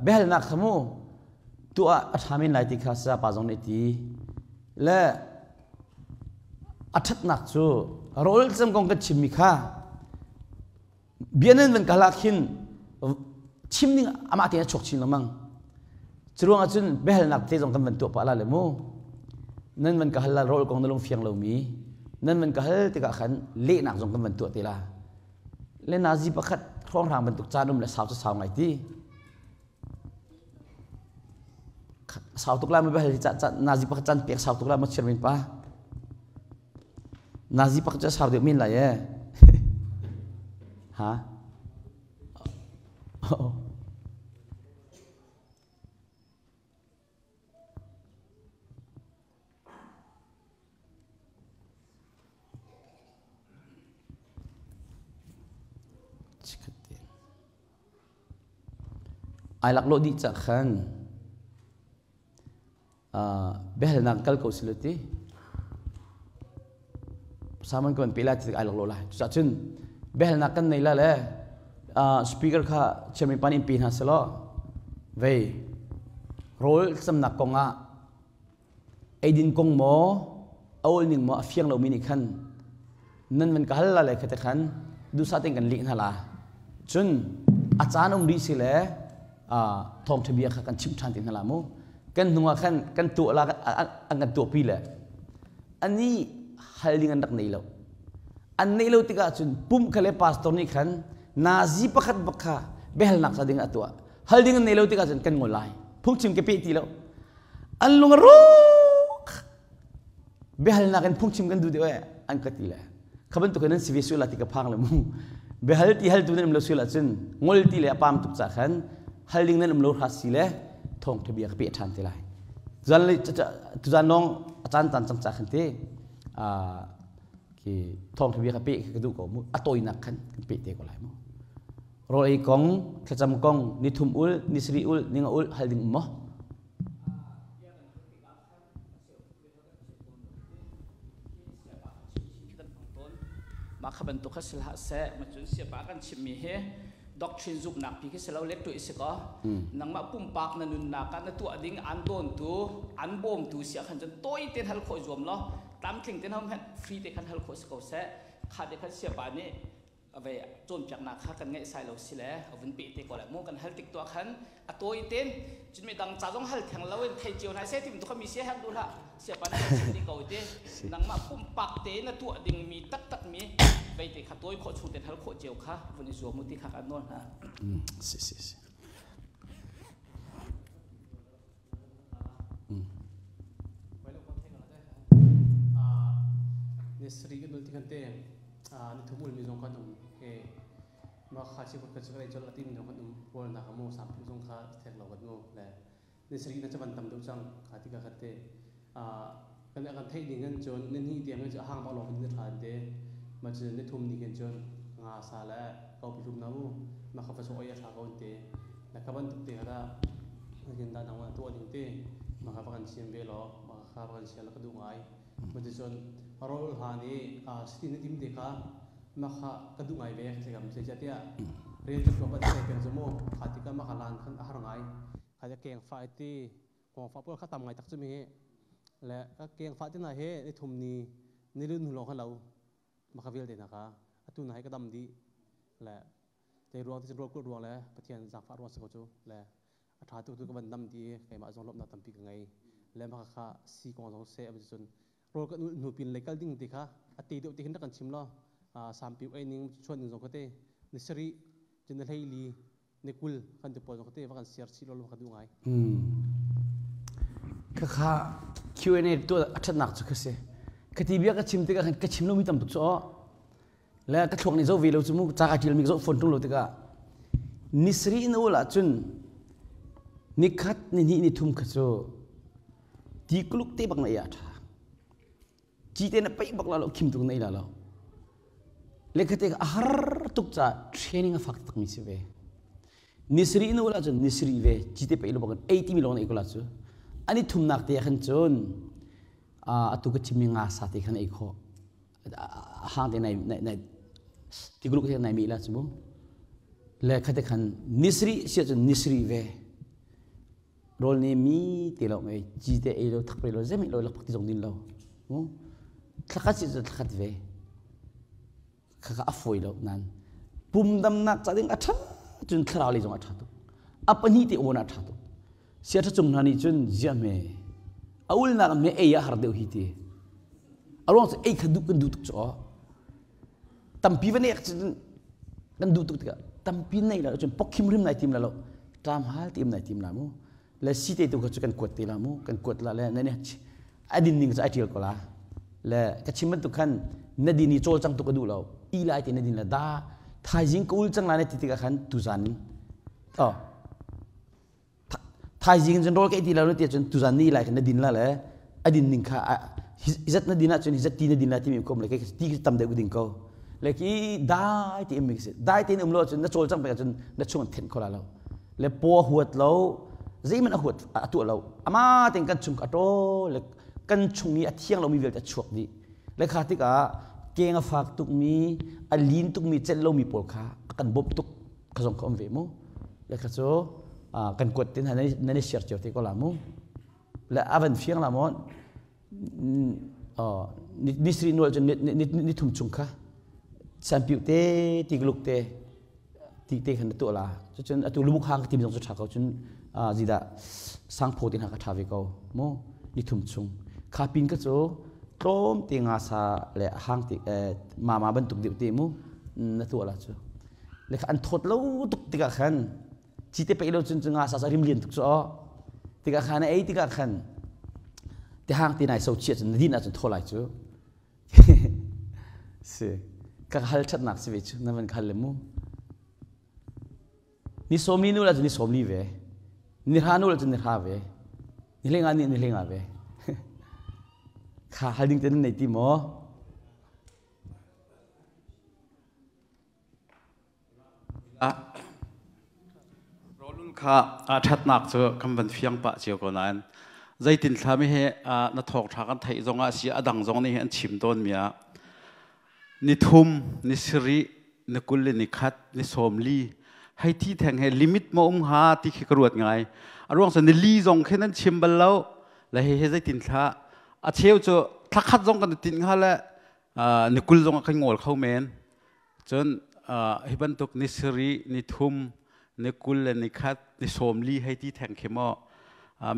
Biahalnak kha mu tuah a ṭha men lai ti kha sayapa zong nih ti le a ṭhatnak cu rawl cem kong kan chimmi kha bia nan van ka hal khin chim ding amah tein a chuak chin lengmang. Cu ruangah cun biahalnak te zong kan van tuah pah la le mu. Nan van ka hal la rawl kong na lung fiang lomi nan van ka hal tikah khan lehnak zong kan van tuah te la. Le nazi pakhat hrawnghrang bantuk caan um le sau cu sau ngai ti. Sau tuk lai ma biahal hi nazi pakhat caan pek sau tuk lai ma chirmin pa. Nazi pakhat cu sau deuh men lai e. Ha? Oh. Ai laklawh dih cah khan biahalnak kal ko silo ti saman kan pe lai ti ai laklawh lai. Cucaah cun biahalnak kan nei la le speaker kha chairman pa nih in pe hna selaw vei rawl camnak kong ah eidin kong maw a ol ning maw a fiang lomi nih khan nan van ka hal la le khate khan duhsah tein kan leh hna la. Cun a caan um rih si le thawngṭha bia kha kan chimh ṭhan te hna la mu. Kan hnung ah khan kan tuah la an kan tuahpi le ani hal ding an rak nei lo. An neih lo tikah cun pum kha le pastor nih khan nazi pakhat bak kha biahalnak ca ding a tuah. Hal ding an nei lo tikah cun kan ngol lai. Phungchim ke pe ti lo. An lung a rawk. Biahalnak in phungchim kan duh deuh eh an ka ti le. Kha bantuk in nan si ve sual la ti ka phang le mu. Biahal ti hal tu nan um lo sual ahcun ngol ti le a pam tuk ca khan hal ding nan um lo hra si le thawngṭha bia ka peh ṭhan te lai. Tuzan tuzan lawng a caan caan cang ca khan te khi thawngṭha bia ka peh ka duh ko mu. A tawinak khan kan peh te ko lai mu. Rawl ei kong, thlacam kong, ni thum ul, ni sarih ul, ni nga ul hal ding um maw? Mah kha bantuk kha si hlah seh, macun siapa kan chimmi hi doctrine zumhnak pi khi si lo let tuah si ko. Nangmah pumpak na nunnak ah na tuah ding an dawntu, an bawmtu si ah khan cun tawi tein hal khawh i zuam law, tlamtling tein hom free te khan hal khawh si ko seh. Kha te khan siapa nih ave cawnpiaknak kha kan ngeih sai lo si le a vun peh te ko lai mu. Kan hal tik tuah khan a tawi ten cun mi dang ca zong hal theng lo in thei cio hna seh ti bantuk mi sia herh duh hlah. Siapa na chim dih ko te nangmah pumpak te na tuah ding mi taktak mi vei te kha tawi khawh chung ten hal khawh cio kha vun i zuam mu ti kha kan nawl hna. Si si si. Ni sri kan nul ti kan te ni thum ul mi zong kan um he ma kha chi ka chi chol ati mi zong kan um pol na ka mo sam pu zong kha thek lo kan mu le ni sri na chaban tam deuh cang kha ti ka khat te kan kan theih ding kan chun ni ni tiang chu hang ba lo ni tha te ma chu ni thum ni kan chun nga sa le ko pi rum na mu ma kha fa so oi tha ko te na ka bantuk te kha hin da nang tuah ding te ma kha kan siam ve lo ma kha kan siam la ka duh ngai ma ti cun rol hlan i siti na tim te kha ma kha ka duh ngai ve ka gam se tia rian tu ko ba te peng chu mu kha ti ka ma kha lan khan a har ngai kha ja keng fa ti kong fa pol kha tam ngai tak chu mi le ka keng fa ti na he ni thum ni ni lu nu lo kha lo ma kha vial te na kha atu na he ka dam di le te ruang ti rual kul ruang le Pathian zaangfah ruang si ko cu le a ṭha tuk tu ka van dam ti keimah zong lawmhnak tampi ka ngei le mah kha si kong zong seh cun. Rawl kan ulh hnu pin lei kal ding ti kha a te deuh ti khin rak kan chim law sampiu ei ning chuan ning zong kha te ni sarih cun ni hleili ni 20 kan ti pawl zong kha te va kan share chih law ka duh ngai. Khakha Q&A tuah a ṭhatnak cu ka si. Ka ti bia ka chim tikah khan ka chim lomi tam tuk cu aw. Le ka thluak nih zoh ve lo cu mu ca ka ṭialmi ka zoh fawn ṭung lo tikah ni sarih in ul ahcun ni khat ni hnih ni thum kha cu ti kuluk te bak na ei ah a ṭha. Ci te na peih bak la lo khim tuk na ei la lo. Le khate a har tuk ca training a fak tak mi si ve. Ni sarih nu la cun ni sarih ve ci te peih lo bak ei timi lawng na ei ko la cu. Ani thumnak te khan cun atu ka chimmi nga sa te khan ei khawh. Hang te nai nai tikuluk te nai mi la cu mu. Le khate khan ni sarih sia cun ni sarih ve. Rawl ne mi te lo ei ci te ei lo thak pe lo zemih lo lakpak ti zong din lo mu thlakhat si cu thlakhat ve khakha a fawi lo nan pum damnak ca ding a ṭha cun thlarau lei zong a ṭha tuk a pahnih te awn a ṭha tuk sia ṭha cung hna nih cun ziah hme a ulnak hme ei a har deuh hi ti a ruang cu ei kha duh kan duh tuk cu aw Tampi va nek cun kan duh tuk tikah tampi nei la cun pokkhim rim nai tim la lo ṭam hal tim nai tim la mu le si te tu kha cu kan kuat te la mu kan kuat la le na ne a din ning cu ai ṭial ko la le ka chim bantuk khan na din i cawlcang tuk ka duh lo i lai te na din la da thaizing ka ul cang la na ti tikah khan tuzan in oh Thaizing in cun rawl ka ei ti lo na ti ahcun tuzan ni lai khan na din la le a din ning kha hizat na din ahcun hizat ti na din la timi kom le kei ti tam deuh ka ding ko. Le khi dai ti um si dai tein um lo ahcun na cawlcang peng ahcun na chung an thenh kho la lo. Le paw huat lo zeihmanh a huat a tuah lo ama tein kan chung a ṭaw le kan chung i a thiang lomi vialte a chuak dih. Le kha tikah keng a fak tukmi a lin tukmi celh lomi pawl kha a kan bawmh tuk. Kha zong ka um ve mu le kha cu kan kuat tin hna nan i share cio te ko la mu le a van fiang la maw ni sri nual cun ni thum chung kha sanpiu te tigluk te ti te khan na tuah la cucun atu lumuk hang tim zong cu tha ko cun zida sangpho tin ha ka tha ve ko mu ni thum chung kha pin ka cu tlawm te nga sa le hang ti mama bantuk deuh te mu na tuah la cu Le an thawt lo tuk tikah khan cite peih lo cun cu nga sa sa rim lian tuk cu aw tikah khan a ei tikah khan tihang ti nai so chia cun na din ahcun thaw lai cu si ka hal ṭhatnak si ve cu na van khal le mu ni 40 nu la cu ni 40 ve ni hra nu la cu ni hra ve ni hlenga ni ni hlenga ve kha hal ding te nan nei ti maw Rawlul kha a ṭhatnak cu kan van fiang pah cio ko nain zeitin thlami he na thawngṭha kan theih zongah si a dang zong nih an chim tawnmi ah ni thum ni sarih ni 20 le ni khat ni 40 hei thi theng he limit ma um hnga ti khi ka ruat ngai a ruang cu ni li zong khi nan chim bal lo le he he zeitin thla a cheu cu thla khat zong kan tin hnga le ni 20 zong ah kan ngol kho men Cun hi bantuk ni sarih, ni thum, ni 20 le ni khat, ni 40 hei ti theng khi maw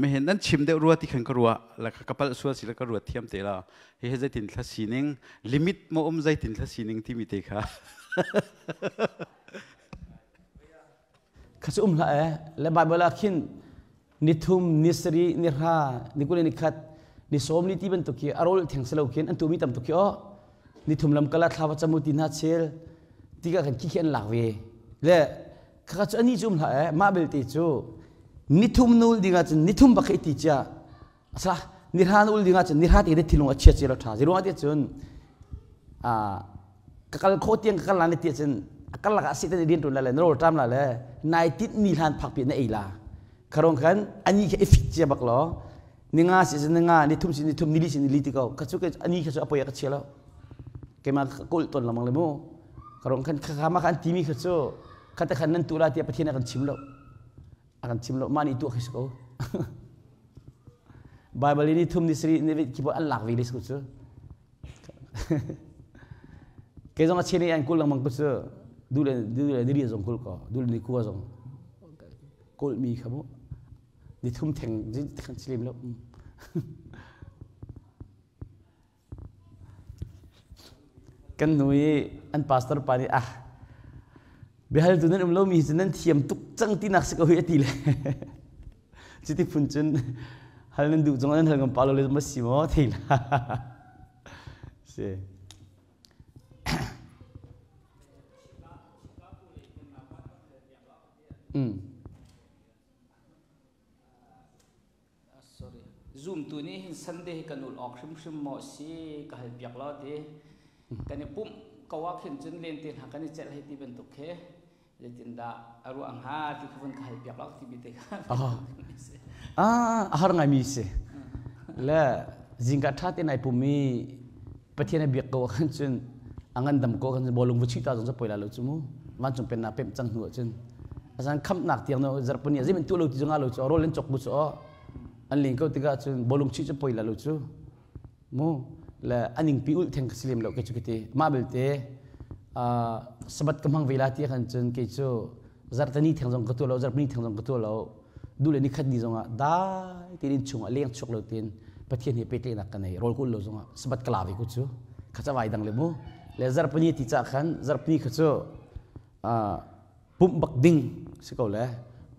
mihin nan chim deuh rua ti khan ka ruah la ka palh sual si le ka ruat thiam te la hi hi zeitin thla sining limit maw um zeitin thla sining timi te kha Kha cu um hlah eh le Bible ah khin ni thum ni sarih ni hra ni 20 ni khat ni 40 ti bantuk khi a rawl theng si lo khin an tuahmi tam tuk khi aw ni thum lam kala thla va cam u ti hna chel ti ka kan khi khi an lak ve le khakha cu ani cu um hlah eh mah belte cu ni thum nul ding ah cun ni thum bak khi ti cia asa ni hra nul ding ah cun ni hra te ne thilung a chia chia lo tha ziruang ti cun a ka kal kho tiang ka kal la ne ti cun a kal lakah si te rian ṭuan la le na rawl ṭam la le nai tit ni hlan phak pi na ei la kharong khan ani kha i fit cia bak law ni nga si ni nga ni thum si ni thum ni li si ni li ti ko ka chu ke ani kha chu apoi ka chia lo keima ka kul ton lamang le mu karong khan kha ma khan timi kha chu kha te khan nan tu la ti pathian a kan chim lo a kan chim lo ma ni tu khi ko Bible ni thum ni sri ni ki bo an lak vi le su chu Kei zong a chen i an kul lengmang ko cu du le du le nili zong kul ko du le ni kua zong kul mi kha mu ni thum theng kan chilim lo. Kan hnu i an pastor pa nih ah biahal tu nan um lomi hi cu nan thiam tuk cang tinak si ko hi a ti le. Cuti phun cun hal nan duh zong nan hal ngam pa lo le ma si maw thei la. Si. Sorry. Zoom tu nih hin Sunday hi kan ul awk hrimhrim maw si ka hal piak lo ti. Kan i pumh ko ah khin cun len te hna kan i celh hei ti bantuk khi zeitindah a ruah hnga ti kha vun ka hal piak lo ti bi te kha. Ah, a har ngai mi si. Le zingka tha te nai pum i Pathian a biak ko khan cun a ngandam ko khan cun bawlung va chuih ta zong cu poi la lo cu mu. Vancung pennak pemh cang hnu ah cun asan khamnak tiang no zarpuni a zeiman tu lo ti zong lo cu rol an chok bu cu an ling ko tikah cun bawlung chuih cu poi la lo cu mu le aning pi ul theng ka si lem lo ke cu kiti mah belte sabat ka hmang ve la ti khan cun kei cu zartani theng zong ka tu lo zarpani theng zong ka tu lo du le nikhat ni zongah dai tin in chungah leng chuak lo tin Pathian he pehtlaihnak ka nei rawl kul lo zongah sabat ka la ve ku cu kha ca vai dang le mu le zarpani ti ca khan zarpani kha cu pumh bak ding si ko le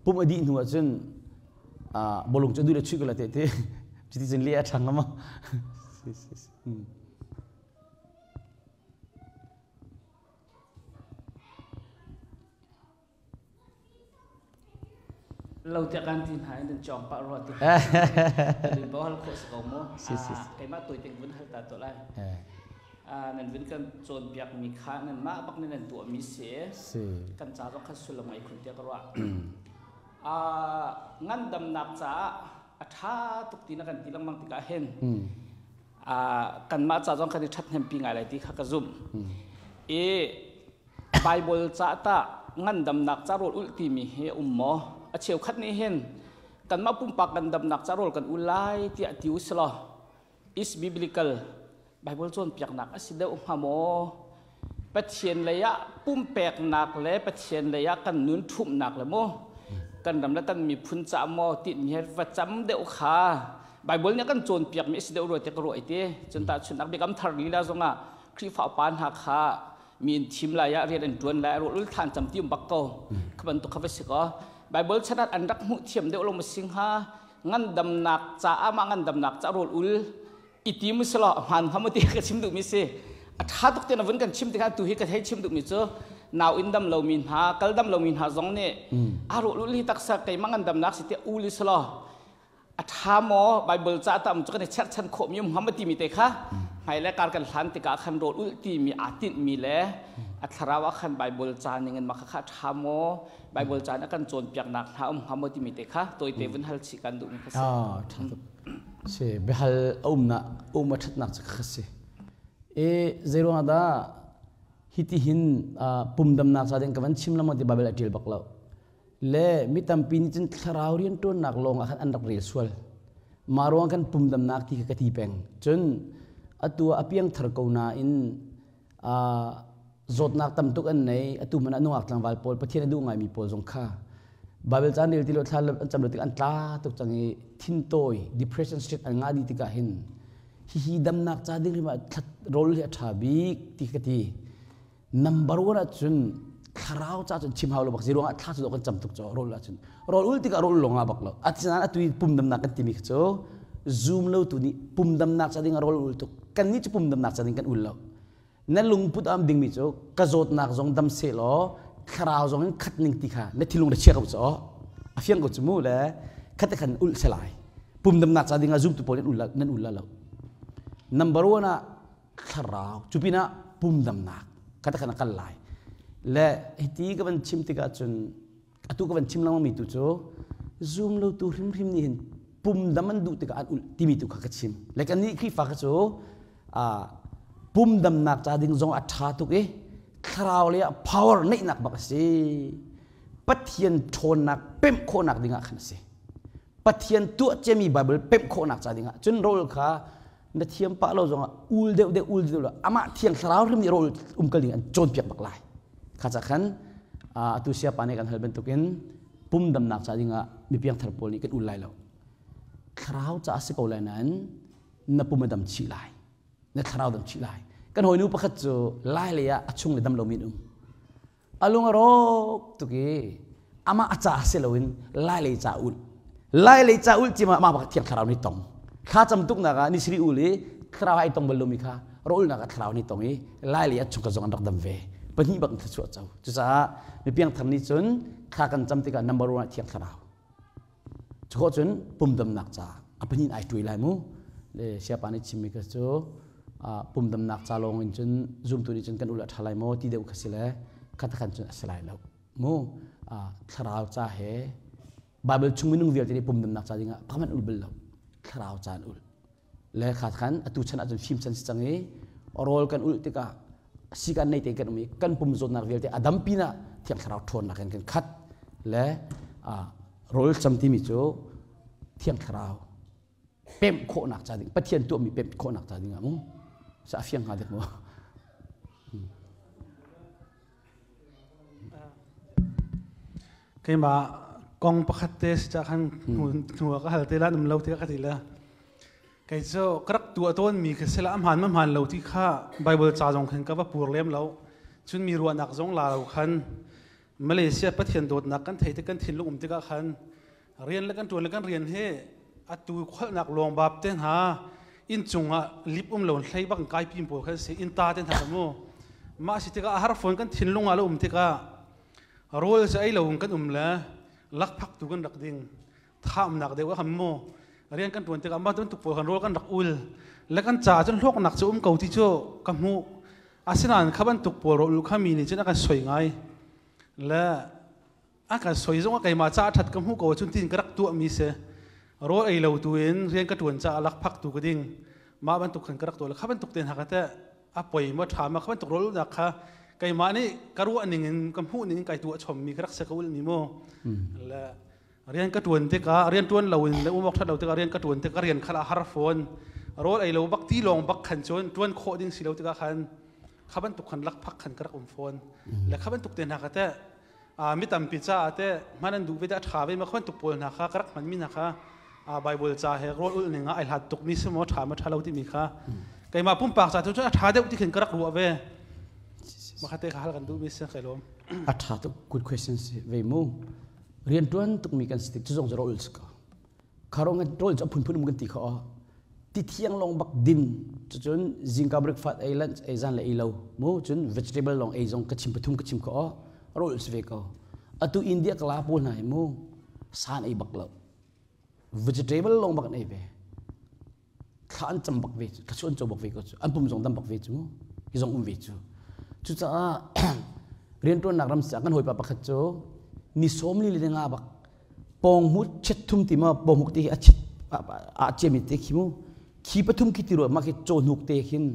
pumh a dih hnu ah cun bawlung cu duh le chuih ko la te te cuti cun le a ṭhang ama si si si Lo tiah kan ti hna in nan cawng pah rua ti. Nan bo hal khawh si ko mu. Si si. Keimah tuai ting vun hal ta to lai. Nan vun kan cawnpiak mi kha nan mah bak nih nan tuah mi si. Si. Kan ca zong kha sullam ngai khun tiah ka ruah. Ngandamnak caah a ṭha tuk ti na kan ti lengmang tikah hin kanmah ca zong kan i ṭhathnempi ngai lai ti kha ka zumh. I Baibal ca tah ngandamnak ca rawl ulh timi hi a um maw? A cheukhat nih hin kanmah pumpak ngandamnak ca rawl kan ul lai tiah ti u silaw is biblical Baibal cawnpiaknak a si deuh hnga maw? Pathian lei ah pumpeknak le Pathian lei ah kan nun ṭhumhnak le maw kan ram le kan miphun caah maw timi hi va cam deuh kha Baibal nih a kan cawnpiakmi a si deuh rua tiah ka ruah i ti. Cun tahchunhnak Biakam Thar lila zongah Khrihfa upa hna kha mi in thim lai ah rian an ṭuan lai rawl ul thlan cam ti um bak ko kha bantuk kha va si ko Bible chan ah an rak hmuh thiam deuh lo ma sing ha ngandamnak caah mah ngandamnak ca rawl ul i ti mu selaw hmaan hnga mu ti ka chim duhmi si a ṭha tuk te na vun kan chim tikah tu hi ka thei chim duhmi cu nau in dam lomi hna kal dam lomi hna zong nih a rawl ul hi taksa keimah ngandamnak si te ul i selaw a ṭha maw Bible ca tam cu kan i cherhchan khawhmi um hnga timi te kha hmai le kar kan hlan tikah khan rawl ulh timi aa tinhmi le a thlarau ah khan Bible ca ning in mah kha ṭha maw Bible ca nih a kan cawnpiaknak hna um hnga maw timi te kha tawite vun hal chih kan duhmi kha si. Ah, ṭha tuk. Si, biahal a umnak um a ṭhatnak cu kha si. E zeiruang ah dah hiti hin pumdamnak ca ding ka van chim lengmang ti Bible a ṭial bak lo. Le mi tampi nih cun thlarau rianṭuannak lawng ah khan an rak rel sual. Mah ruang kan pumdamnak ti kha ka ti peng. Cun atu ah a piangthar ko nain zawtnak tam tuk an nei. Atu hmanh ah nungak tlangval pawl Pathian a duh ngaimi pawl zong kha Bible caan rel ti lo thla an cam lo tik an tla tuk cang i thintawi depression state an ngah dih tikah hin hihi damnak ca ding hrim ah rawl hi a ṭha bik ti ka ti. Number one ahcun thlarau ca cun chim hau lo bak ziruang ah thla cu kan cam tuk cho rawl ahcun rawl ul tikah rawl lawng ah bak lo asinain atu i pumdamnak kan timi cu zoom lo tu nih pumdamnak ca ding ah rawl ul tuk kan nih cu pumdamnak ca ding kan ul lo na lungput am dingmi cu ka zawtnak zong dam seh law thlarau zong in khat ning ti kha na thilung na chia ko cu a fiang ko cu mu le khat te khan ul se lai pumdamnak ca ding ah zoom tu pawl nan ul nan ul lo number one ah thlarau cu pinah pumdamnak kha khan a kal lai le hiti ka van chim tikah cun atu ka van chim lengmang mi tu cu zum lo tu hrimhrim nih hin pumdam an duh tikah an ulh timi tu kha ka chim le kan nih Khrihfa kha cu pumdamnak ca ding zong a ṭha tuk i thlarau le power neihnak bak a si Pathian ṭhawnnak pemh khawhnak dingah khan a si Pathian tuah ciami Bible pemh khawhnak ca dingah cun rawl kha na thiam pah lo zongah ul deuh deuh ul deuh amah thiang thlarau hrim nih rawl umkal ding an cawnpiak bak lai kha ca khan atu siapa nih kan hal bantukin pum damnak ca dingah mi piangthar pawl nih kan ul lai lo thlarau ca a si ko lai nain na pum a dam chih lai na thlarau dam chih lai. Kan hawinu pakhat cu lai lei ah a chung le dam lomi an um. A lung a rawk tuk i amah a ca si loin lai lei ca ulh. Lai lei ca ulh cima amah bak thiang thlarau nih tong. Thla cam tuknak ah nisri ul i thlarau ai tong bal lomi kha rawlnak ah thlarau nih tong i lai lei ah chungkhat zong an rak dam ve. Pahnih bak in thluachuah co. Cucaah mipiang thar nih cun thla kan cam tikah number one ah thiang thlarau. Cukhawh cun pumdamnak ca a pahnih ai ṭuai lai mu. Le siapa nih chimmi kha cu pumdamnak ca lawng in cun zumtu nih cun kan ul a ṭha lai maw ti deuh kha si le kha khan cun a si lai lo. Mu thlarau ca he Bible chung minung vialte nih pumdamnak ca dingah pakhat ul bal lo. Thlarau ca an ul. Le kha khan atu chan ahcun fim chan si cang i rawl kan ulh tikah si kan nei te kan um i kan pum zawtnak vialte a dam pinah thiang thlarau ṭhawnnak in kan khat le rawl cam timi cu thiang thlarau pemh khawhnak ca ding Pathian tuahmi pemh khawhnak ca ding ah mu sa a fiang hnga dek mu. Keimah kong pakhat te si ca khan hnu ah ka hal te la num lo te ka ti la. Kei cu ka rak tuah tawn mi kha sila a hmaan ma hmaan lo ti kha Bible ca zong khan ka va pur lem lo. Cun mi ruahnak zong la lo khan Malaysia Pathian dawtnak kan thei te kan thinlung um tikah khan rian le kan ṭuan le kan rian hi atu kholhnak lawng bap te hna inn cungah lip um lo hlei bak kai pim pawl khan si inn ta te hna mu mah si tikah a har phone kan thinlung ah lo um tikah rawl cu ei lo kan um le lakphak tu kan rak ding thamnak deuh a ham mu rian kan ṭuan tikah mah bantuk pawl kan rawl kan rak ul le kan ca cun hlawknak cu um ko ti cu ka hmuh asinain kha bantuk pawl rawl ul kha mi nih cun a kan soi ngai le a kan soi zong ah keimah ca ṭhat ka hmuh ko cun tin ka rak tuahmi si rawl ei lo tu in rian ka ṭuan caah lakphak tu ka ding mah bantuk khan ka rak tuah le kha bantuk te hna kha teh a poi maw ṭha ma kha bantuk rawl ulnak kha keimah nih ka ruah ning in ka hmuh ning in kai tuah chommi ka rak se ka ulmi mu le rian ka ṭuan tikah rian ṭuan lo in le umawk ṭhat lo tikah rian ka ṭuan tikah rian kha a har fawn rawl ei lo bak ti lawng bak khan cun ṭuan khawh ding si lo tikah khan kha bantuk khan lakphak khan ka rak um fawn le kha bantuk te hna kha teh mi tampi caah teh hman an duh ve te a ṭha ve ma kha bantuk pawl hna kha ka rak hmanmi hna kha Bible ca he rawl ulh ning ah ai hlat tukmi si maw ṭha ma ṭha lo timi kha keimah pumpak ca tu cun a ṭha deuh ti khin ka rak ruah ve makha te kha hal kan duhmi si kai lawm. A ṭha tuk, good question si ve mu. Rian ṭuan tukmi kan si tik cu zong cu rawl ulh si ko. Kharong rawl cu a phunphun um kan ti kho. Ti thiang lawng bak din cucun zingka breakfast ei, lunch ei, zan le ei lo mu. Cun vegetable lawng ei zong ka chim pathum ka chim kho. Rawl si ve ko. Atu India kala pawl hna hi mu san ei bak lo, vegetable lawng bak an ei ve. Thla an cam bak ve, thla an co bak ve ko cu, an pum zong dam bak ve cu, hi zong um ve cu. Cucaah rianṭuannak ram kan hawipa pakhat cu ni 42 le nga bak pawng mu chet thum ti ma pawng huk te hi a chet a ciami te khi mu khi pathum khi ti ruah ma khi caw hnuk te khin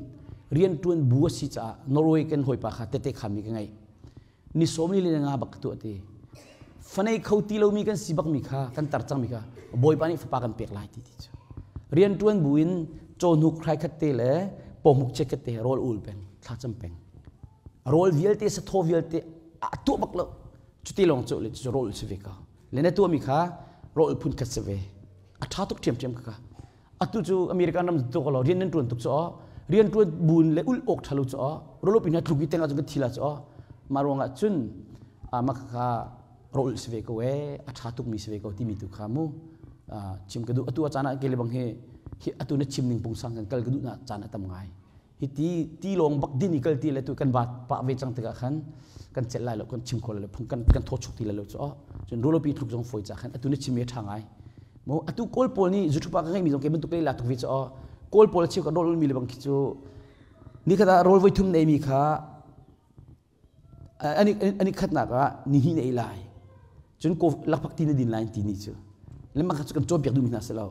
rianṭuan bu a si caah Norway kan hawipa kha tete khami ka ngei. Ni 42 le nga bak tuah ti fanei kho ti lomi kan si bakmi kha kan tar cangmi kha Bawipa nih fapa kan pek lai ti ti cu rianṭuan bu in cawhnuk hrai khat te le pawhmuk che khat te rawl ul peng, thlacam peng, rawl vialte sathaw vialte a tuah bak lo. Cuti lawng cu le cu rawl si ve ko le na tuahmi kha rawl phun khat si ve, a ṭha tuk ṭhiamṭhiam ka. Atu cu American ram tu ko lo rian nan ṭuan tuk cu rian ṭuan bun le ul awk ṭha lo cu rolo pin tluk i teng ahcun kan thi la cu mah ruangah cun mah kha rawl si ve ko e, a ṭha tuk mi si ve ko timi tu kha mu chim ka duh. Atu a caan ah kele bang hi hi atu na chim ning pungsang kan kal ka duh na caan a tam ngai. Hi ti ti lawng bak din i kal ti le tu kan bat pah ve cang tikah khan kan celh lai lo, kan chim kho lai lo, phung kan kan thaw chuk ti lai lo cu. Cun rolopi tluk zong foi ca khan atu na chim mi a ṭha ngai mo. Atu Kawl pawl nih zuṭhupa ka ngeimi zong ke bantuk le la tuk ve cu. Kawl pawl chiu ka rawl mi le bang khi cu ni khat ah rawl voi thum nei mi kha ani ani khatnak ah ni hi nei lai cun ko lakphak ti na din lai ti ni cu le mah kha cu kan cawnpiak duhmi hna si lo.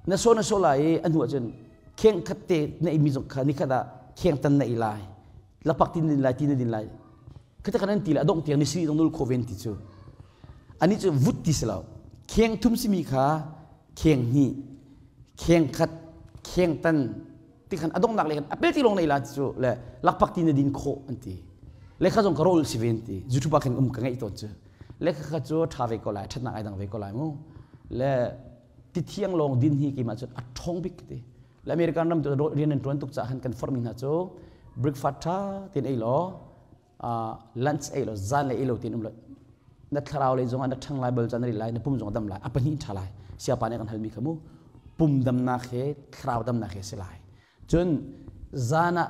Na so na so lai i a hnu ah cun kheng khat te na ei mi zong kha ni khat ah kheng tan na ei lai, lakphak ti na din lai, ti na din lai khata kan an ti le a dongh tiang ni siri zong nul kho ven ti cu. Ani cu vut ti si lo, kheng thum simi kha kheng hnih, kheng khat, kheng tan ti khan a donghnak le khan apel ti lawng nei la cu le lakpak ti na din khawh an ti le kha zong ka rol si ven ti zutupa khan um ka ngeih tawn cu le kha kha cu ṭha ve ko lai, ṭhatnak ai dang ve ko lai mu. Le ti thiang lawng din hi keimah cu a ṭhawng bik ti le American ram tu rian an ṭuan tuk caah khan kan forhmi hna cu. Breakfast tha tin ei law lunch ei law zan le ei lo tin um lo na thlarau lei zong ah na ṭhang lai bal caan ri lai na pum zong dam lai a pahnih ṭha lai siapa nih kan halmi kha mu pum damnak he thlarau damnak he si lai cun zan ah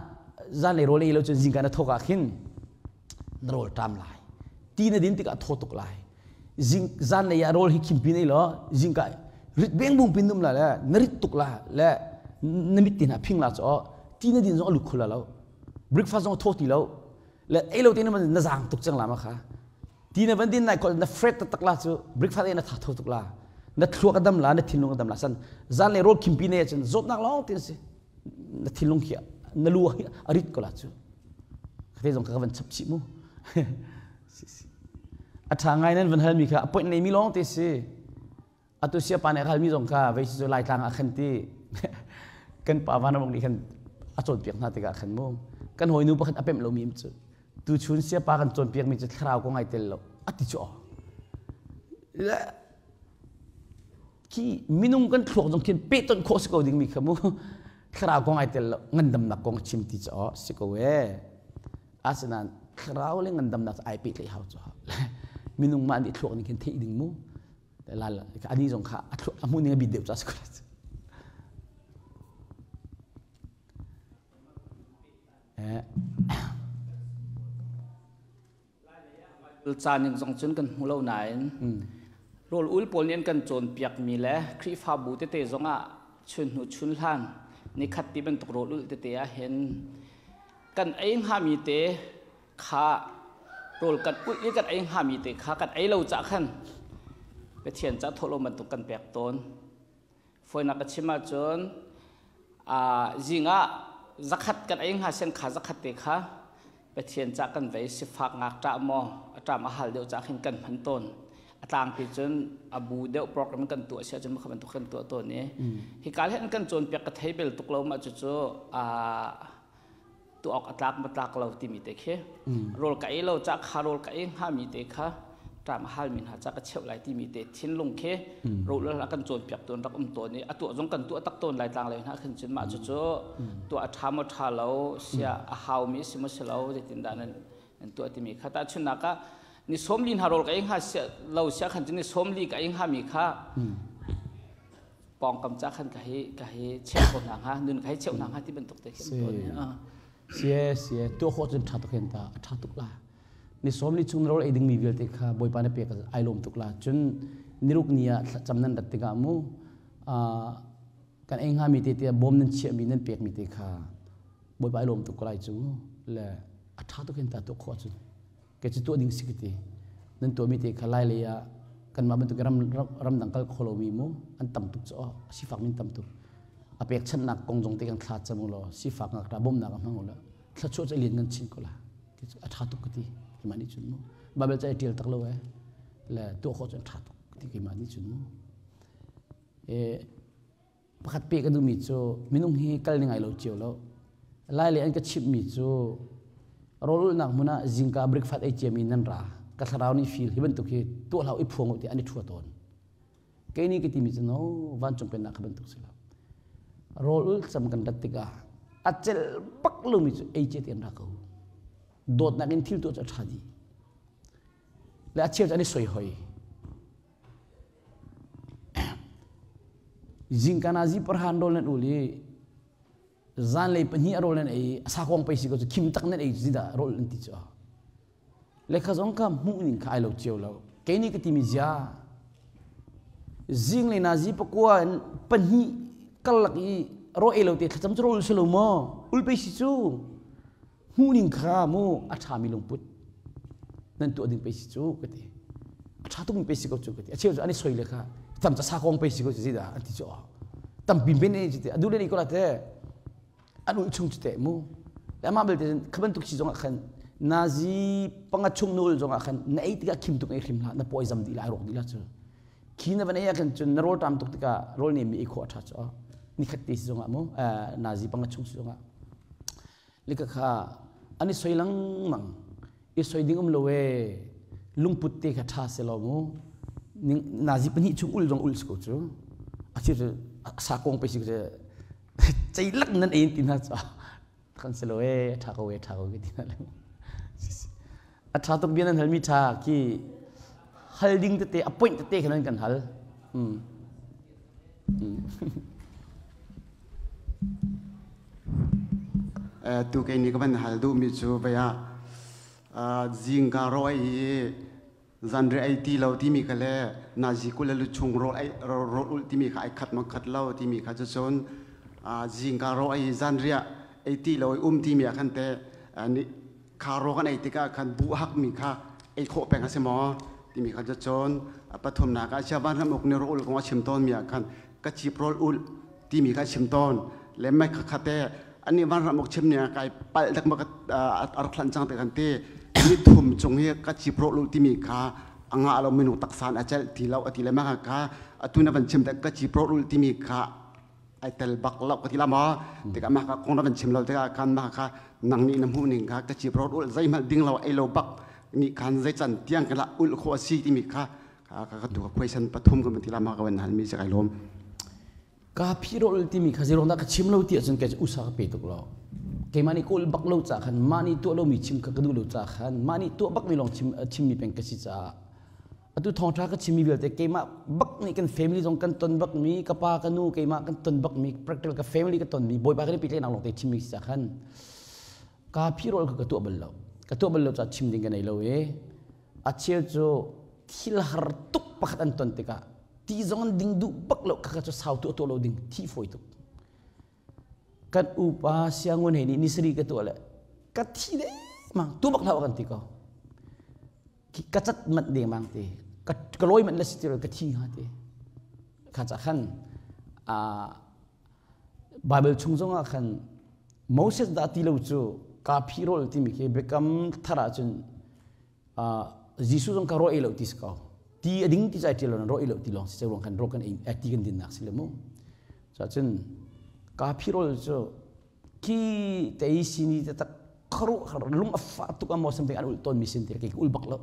zan lei rawl ei lo cun zingka na thawk ah khin na rawl ṭam lai ti na din tikah thaw tuk lai zing zan lei ah rawl hi khimpi nei law zingka rit beng bung pin num la le na rit tuk la le na mit ti hna phing la chaw ti na din zong a lut khul la lo breakfast zong thaw ti lo le ei lo te na zaang tuk cang la ma kha ti na van din nai kol na fret tak la cu breakfast ei na tha tho tuk la na thluak a dam la na thinlung a dam la san zan le rawl khimpi ne cun zawtnak lawng tin si na thinlung khi na lu a rit ko la cu khate zong ka van chap chih mu a tha ngai nan van hal mi kha appoint nei mi lawng te si atu sia pa nih a halmi zong kha vei cu laitlang ah khan ti kan pa van nih khan a cawnpiak hna tikah khan mu kan hawinu pakhat a pemh lomi cu tuchun sia pa kan cawnpiak mi cu thlarau kong ai tel lo a ti cu khi minung kan thluak zong khin pehtonh khawh si ko ding mi kha mu thlarau kong ai tel lo ngandamnak kong chim ti cu si ko e asinain thlarau le ngandamnak ai pehtlaih hau cu minung mah nih thluak nih khin theih ding mu lal ani zong kha a hmuh ning a bit deuh ca si ko Caan in zong cun kan hmu lo nain rawl ul pawl nih an kan cawnpiakmi le Khrihfabu tete zongah chun hnu chun hlan nikhat ti bantuk rawl ul tete ah hin kan ei hngami te kha rawl kan ulh i kan ei hngami te kha kan ei lo cah khan Pathian ca thawhlawm bantuk kan pek tawn. Fawinak ka chim ahcun zing ah zakhat kan ei hnga sen kha zakhat te kha Pathian ca kan vei sifak ngakṭah maw a ṭam a hal deuh ca khin kan hman tawn. A tlangpi cun a bu deuh program kan tuah si ahcun kha bantuk kan tuah tawn i hika hin kan cawnpiak ka thei bel tuk lo mah cucu tuah awk a tlak ma tlak lo timi te khi rawl ka ei lo ca kha rawl ka ei hngami te kha ṭam a halmi hna ca ka cheuh lai timi te thinlung khi rawl a kan cawnpiak tawn rak um tawn i a tuah zong kan tuah tak tawn lai tlang lei hna khin cun mah cucu tuah a ṭha maw ṭha lo sia a haumi si maw si lo zeitindah nan nan tuah timi kha tahchunhnak ah ni 40 hna rawl ka ei hnga lo sia khan cun ni 40 ka ei hngami kha pawngkam ca khan ka hi ka hi cheu ko hna hnga nun ka hi cheu hna hnga ti bantuk te khi si sie sie tu khawh cun tha tuk hen ta tha tuk la ni som ni chung rol ei ding mi vialte kha bawipa na pek ai lom tuk la cun niruk ni ah cam nan rat tikah mu kan ei hnga mi te te bom nan chiah mi nan pek mi te kha bawipa ai lom tuk ko lai cu le a tha tuk hen ta tu khawh cun Kei cu tuah ding si ka ti. Nan tuahmi te kha lai lei ah kanmah bantuk ram ramdang kal kho lomi mu an tam tuk cu sifak min tam tuk. A pekchanhnak kong zong te kan thla cam u law sifak ngakṭah bawmhnak ah hmang u law thluachuah cu a lian ngan chin ko la. Ti cu a ṭha tuk ka ti. Keimah nih cun mu. Bible ca i ṭial tak lo eh. Le tuah khawh cu an ṭha tuk ti keimah nih cun mu. E, Pakhat pek ka duhmi cu minung hi kal ning ai lo cio lo. Lai le an ka chimhmi cu rawlulhnak hmun ah zingka breakfast ei ciami nan ra ka thlarau nih feel hi bantuk hi tuah hlah i phuang ti an i thua tawn. Kei nih ka timi cu no vancung pennak kha bantuk si lo. Rawl ul cam kan rat tikah a celh bak lomi cu ei cia ti an ra ko. Dawtnak in thil tuah cu a ṭha dih. Le a cheu cu an i soi hoi. Zingkan ah zi parhan rawl nan ul i zanlei pahnih a rawl nan ei a sakawng pei si ko cu khim tak nan ei cu dah rawl an ti cu lekha zong ka hmuh ning kha ai lo cio lo kei nih ka timi zia zinglei na zi pakua in pahnih karlak i raw ei lo te thlacam cu rawl si lo maw ul pei si cu hmuh ning kha mu a ṭhami lungput nan tuah ding pei si cu ka ti a ṭha tukmi pei si ko cu ka ti a cheu cu an i soi le kha tam ca sa kong pei si ko cu dah an ti cu tampi ben e cu te a duh le ni ko la te an ulh chung cu te mu le amah belte kha bantuk si zongah khan nazi panga chung na ul zongah khan na ei tikah khim tuk ei hrim hlah na pawi zam dih la ai rawk dih la cu khi na van ei ah khan cun na rawl ṭam tuk tikah rawl nem mi ei khawh a ṭha cu nikhat te si zongah mu nazi panga chung si zongah Lika kha an i soi lengmang. I soi ding um lo ee. Lungput te kha ṭha se law mu. Nazi pahnih chung ul zong ul si ko cu. A cheu cu sakawng pe si ko cu. Ceilak nan ein ti hna cu. Kan si lo e, tha ko e, tha ko ke ti na le. A tha tuk bia nan hal mi tha ki hal ding tete a point tete khan kan hal. Tu ke ni ka van hal duh mi cu vaya zingka ro ai hi zanri ei ti lo timi kha le nazi kul le luchung rawl ei rawl ulh timi kha ai khat ma khat lo timi kha cu cun zingka ro ei zanriah ei ti lo i um timi ah khan te ni kha ro kan ei tikah khan buh hak mi kha ei khawh peng a si maw timi kha cu cun pathumnak ah chia van ram uk ni rawl kong a chim tawn mi ah khan ka chip rawl ulh timi kha chim tawn le mai kha kha te ani van ram uk chim ni kai pal dak ma ka ar thlan chang te kan te ni thum chung hi ka chip ro lu timi kha anga lo minu taksan a chel ti lo ati le ma ka atu na van chim te ka chip ro lu timi kha ai tel bak lo ka ti la ma te ka ma ka kong na van chim lo te ka kan ma kha nang ni na mu ning kha ka chip ro ul zai mal ding lo ai lo bak ni khan zai chan tiang ka la ul kho si timi kha ka ka tu ka question pathum ka ti la ma ka van hal mi se kai lom. Ka phirol timi kha zeirong dah ka chim lo ti ahcun kei cu usa ka pe tuk lo. Keimah nih kawl bak lo ca khan mah nih tuah lomi chim kha ka duh lo ca khan mah nih tuah bakmi lawng chim chimmi peng ka si caah atu thawngṭha ka chimmi vialte keimah bak nih kan family zong kan ton bakmi ka pa ka nu keimah kan ton bakmi practical ka family ka tonmi bawipa kan i pehtlaihnak lawng te chimmi si ca khan ka phirol kha ka tuah bal lo ka tuah bal lo caah chim ding ka nei lo i a cheu cu thil har tuk pakhat an ton tikah ti zong an ding duh bak lo kha cu sau tuah tuah lo ding thi fawi tuk kan upa siangun he nih nisari ka tuah le ka thi de mang tu bak hlah kan ti ko ka cat mat ding mang ti ka ka loi mat le si ti ka thi ha ti kha cha khan a Bible chung zong ah khan Moses dah ti lo cu ka phirol timi khi biakam thar ah cun Jesuh zong ka ro ei lo ti si ko ti a ding ti cai ṭial lo ro ei lo ti lawng si ruang khan ro kan ei ti kan dinnak si le mu cun ka phirol cu khi tei sini te tak kharu lung a fa tuk a mo something an ul ton mi sin te ke ul bak lo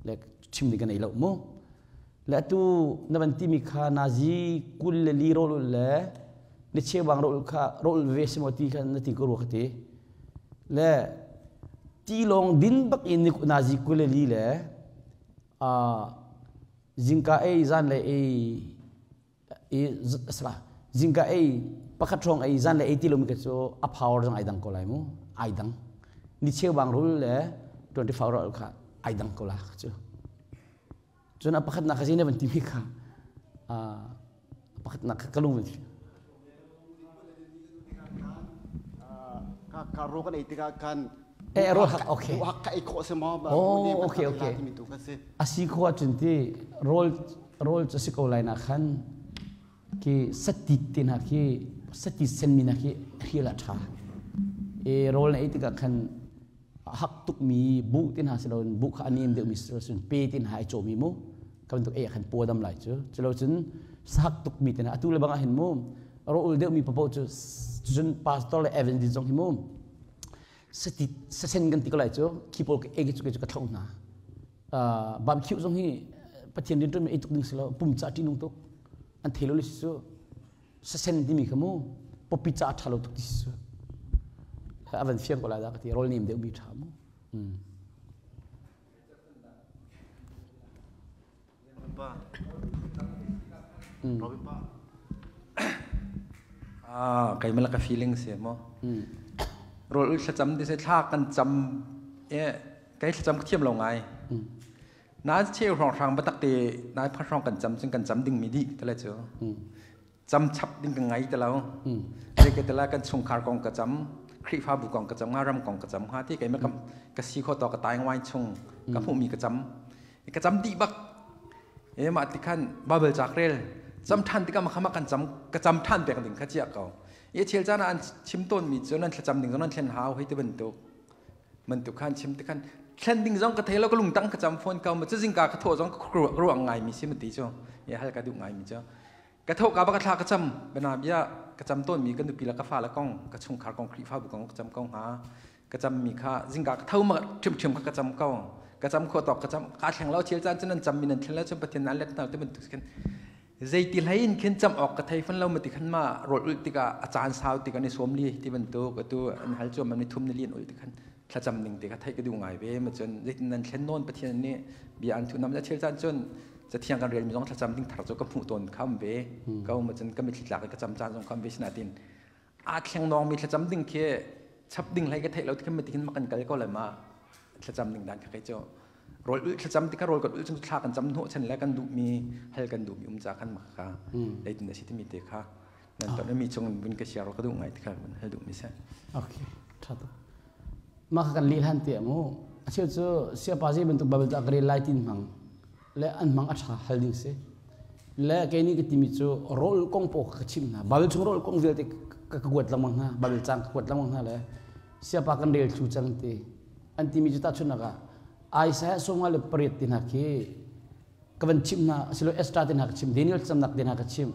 le chim ding kan ei lo mu le atu na van timi kha nazi kul le li rol le ni chewang rol kha rol ve simo ti kha na ti ko ru kha ti le ti lawng din bak in ni nazi kul le li le zingka ei zan le ei i sala zingka ei pakhat hrawng ei zan le ei ti lomi ka cu a power zong ai dang ko lai mu ai dang ni cheu bang rul le 24 hour kha ai dang ko la cu cun a pakhatnak kha zine van timi kha a pakhatnak kha ka lung van ka ka ro kan ei tikah kan e ro hak okay hak ka ei khawh se maw oh okay okay asi kho cun ti rol rol cu si ko lai na khan ki satit te na khi satit sen mi na khi hrial a tha e rol na ei tikah khan hak tuk mi bu tin ha si lo bu kha anem deuh mi si cun pe tin ha ai caw mi mu ka bantuk ei khan paw dam lai cu culo cun sahak tuk mi tin atu le bang ah hin mu ro ul deuh mi papo cu cun pastor le evangelist zong hi mu sati sasen kan ti ko lai cu khi pawl ka ei cu cu ka thlo hna barbecue zong hi pathian rian ṭuan mi ei tuk ding si lo pum ca ṭih nung tuk an thei lo le si cu sasen timi kha mu popi ca ṭha lo tuk ti si cu a van fiang ko lai dah ka ti rawl nem deuh mi ṭha mu Ah, keimah ka feeling si mo. Rawl ul thlacam ti se thla kan cam e kei thlacam ka thiam lo ngai. Na cheu hrong hrang batak te nai pha hrong kan cam cun kan cam ding mi di tale cu. Cam chap ding ka ngai te lo. Zei ke tala kan chungkhar kong ka cam, Khrihfabu kong ka cam nga ram kong ka cam nga ti keimah ka ka si kho to ka tai ngwai chung ka hmuh mi ka cam. Ka cam dih bak. E mah ti khan Bible cak rel cam than tikah ma kan cam ka cam than pek ding kha chia ko. E chel caan ah an chim tawn mi cu nan thlacam ding zong nan thlen hau hei ti bantuk. Bantuk khan chim ti khan thlen ding zong ka thei lo ka lungtang ka cam phone ko ma cu zingka ka thawh zong ka ruang ngai mi si ma ti cu. E hal ka duh ngai mi cu. Ka thawh ka ba ka thla ka cam bana bia ka cam tawn mi ka nupi le ka fa le kong ka chungkhar kong Khrihfabu kong ka cam ko hnga. Ka cam mi kha zingka ka tho ma ṭhimṭhim kha ka cam ko. Ka cam khawh tawk ka cam ka thleng lo chel caan cu nan cam mi nan thlen lo cun Pathian nan let hna ti bantuk khin. Zeiti hlei in khin cam awk ka thei fan lo ma ti khan ma rawl ulh tikah a caan sau tik an i sawm li ti bantuk atu an hal cuam an i thum ni li an ulh ti khan thlacam ning te kha theih ka duh ngai ve ma cun zeitin nan thlen nawn Pathian nih bia an thu nam le chel caan cun cathiang kan rel mi zong thlacam ding thar cu ka hmuh tawn kham ve ko ma cun ka mitthli tlak ka cam caan zong kham ve sinatin aa thleng nawng mi thlacam ding khi chap ding hlei ka theih lo tikhin ma tikhin ma kan kal ko le ma thlacam ding dan kha kei cu rawl ulh thlacam tikha rawl kan ulh chung thla kan cam hnawh chan le kan duh mi hal kan duh mi um ca khan ma kha leitin a si timi te kha nan ton mi chung vun ka share ka duh ngai tikha vun hal duh mi se. Okay, tha tuk. Mah kha kan leh hlan te mu. A cheu cu siapa zei bantuk Bible dah ka rel lai tin hmang le an hmang a tha hal ding si. Le kei nih ka timi cu rawl kong paw ka chim hna. Bible chung rawl kong vialte ka kuat lengmang hna. Bible cang ka kuat lengmang hna le siapa kan rel thlu cang ti. An timi cu tahchunhnak ah Isaiah 58 ti hna khi ka van chim hna asilo Esther te hna ka chim Daniel camnak te hna ka chim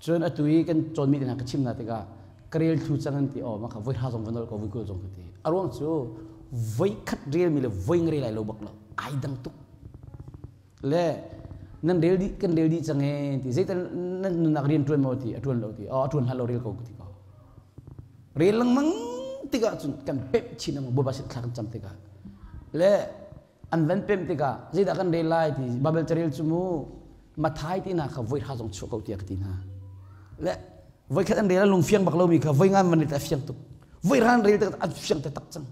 cun atu i kan cawnmi te hna ka chim hna tikah ka rel thlu cang an ti aw maka voi hra zong va nolh ko voi kul zong ka ti a ruang cu voi khat rel mi le voi nga rel lai lo bak lo ai dang tuk le nan rel dih kan rel dih cang e ti zeitan nan nunnak rian tuan maw ti a tuan lo ti aw a tuan hlah lo rel ko ka ti ko rel lengmang tikah cun kan pemh chin ang bawipa sin thla kan cam tikah le an van pemh tikah zeidah kan rel lai ti Bible carel cu mu Mathai ti na kha voi hra zong chuah ko tiah ka ti hna le voi khat an rel a lung fiang bak lomi kha voi ngan van rel a fiang tuk voi ran rel tik an fiang te tak cang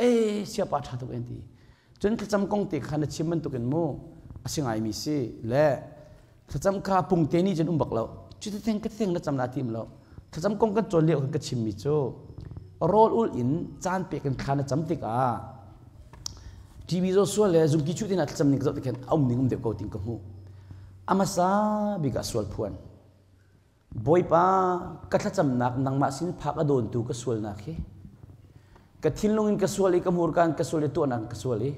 e siapa tha tuk en ti cun thlacam kong te kha na chim bantukin mu a si ngai mi si le thlacam kha pung te ni cun um bak lo cu te theng ka theng na cam la tim lo thlacam kong kan cawn lio kan ka chim mi cu rawl ul in caan pe kan thla na cam tikah TV zo sual le zungki chu tina thlacam ning ka zoh tikhan a um ning um deuh ko ting ka hmu amasa bik ah sual phuan Bawipa ka thlacamnak nangmah sin phak a dawntu ka sualnak hi ka thinlung in ka sual i ka hmurka in ka sual i tuahnak in ka sual i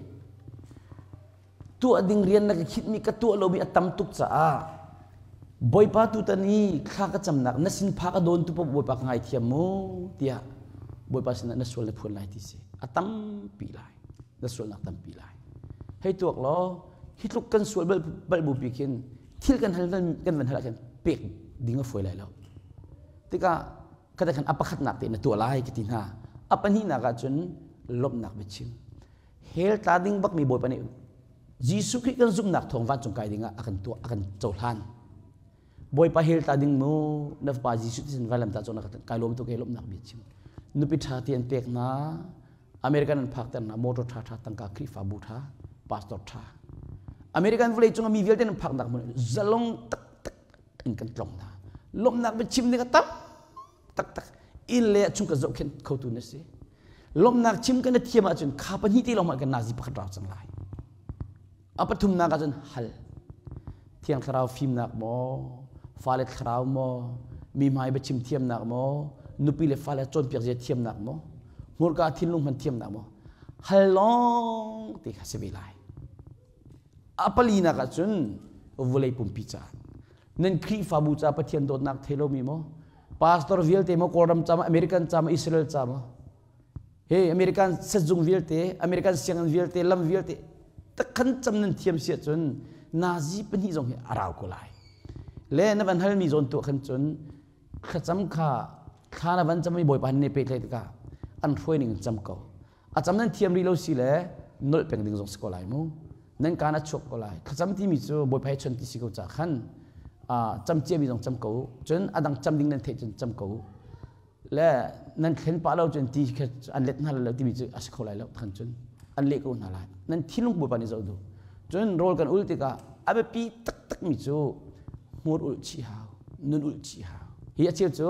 tuah ding rian na ka khitmi ka tuah lomi a tam tuk caah Bawipa tutan i thla ka camnak na sin phak a dawntu paoh Bawipa ka ngaithiam mu tiah Bawipa sinah na sual na phuan lai ti si a tampi lai na sualnak tampi lai hei tuak law hi tluk kan sual bal bal bu pi khin thil kan hal kan van hal ahcun pek ding a fawi lai lo tikah kata khan a pakhatnak te na tuah lai ka ti hna a pahnihnak ah cun lawmhnak biachim hell tla ding bak mi Bawipa nih Jesuh Khrih kan zumhnak thawng vancung kai ding ah a kan tuah a kan cohlan Bawipa hell tla ding mu na fapa Jesuh ti sin vailam ta cawna kai lawm tu ke lawmhnak bia chim nupi tha ti an pek na American an phak ter na motor tha tha tangka Khrihfabu tha pastor tha American vawlei cung mi vialte nan phak nak mun zalong tak tak in kan tlong hna lawmhnak bia chim ding a tam taktak inn le chung ka zohkhenh khotu na si lawmhnak chim kan na thiam ahcun kha pahnih te lawng kan nazi pakhat rau cang lai a pathumnak ahcun hal thiang thlarau fimnak maw fale thlarau maw mi hmai biachim thiamnak maw nupi le fale cawnpiak zia thiamnak maw hmurka thinlung hman thiamnak maw hal lawng ti kha si ve lai a palinak ahcun vawlei pumpi caah nan Khrihfabu ca Pathian dawtnak thei lomi maw pastor vialte maw Kawlram ca maw American ca maw Israel ca maw he American sezung vialte American sianginn vialte lam vialte takhan cam nan thiam si ahcun nazi pahnih zong hi a rau ko lai le na van halmi zawn tuah khan cun thlacam kha thla na van cam i bawipa ne pe tlai tikah an hruai ning cam ko a cam nan thiam rih lo si le nolh peng ding zong si ko lai mu nan kaan a chuak ko lai thlacam timi cu bawipa he chon ti si ko ca khan cam ciami zong cam ko cun a dang cam ding nan theih cun cam ko le nan thlen pah lo cun ti kha an let hna lo timi cu a si kho lai lo khan cun an leh ko hna lai nan thinlung bawipa nih zoh duh cun rawl kan ul tikah a biapi taktak mi cu hmur ulh chih hau nun ulh chih hau hi a cheu cu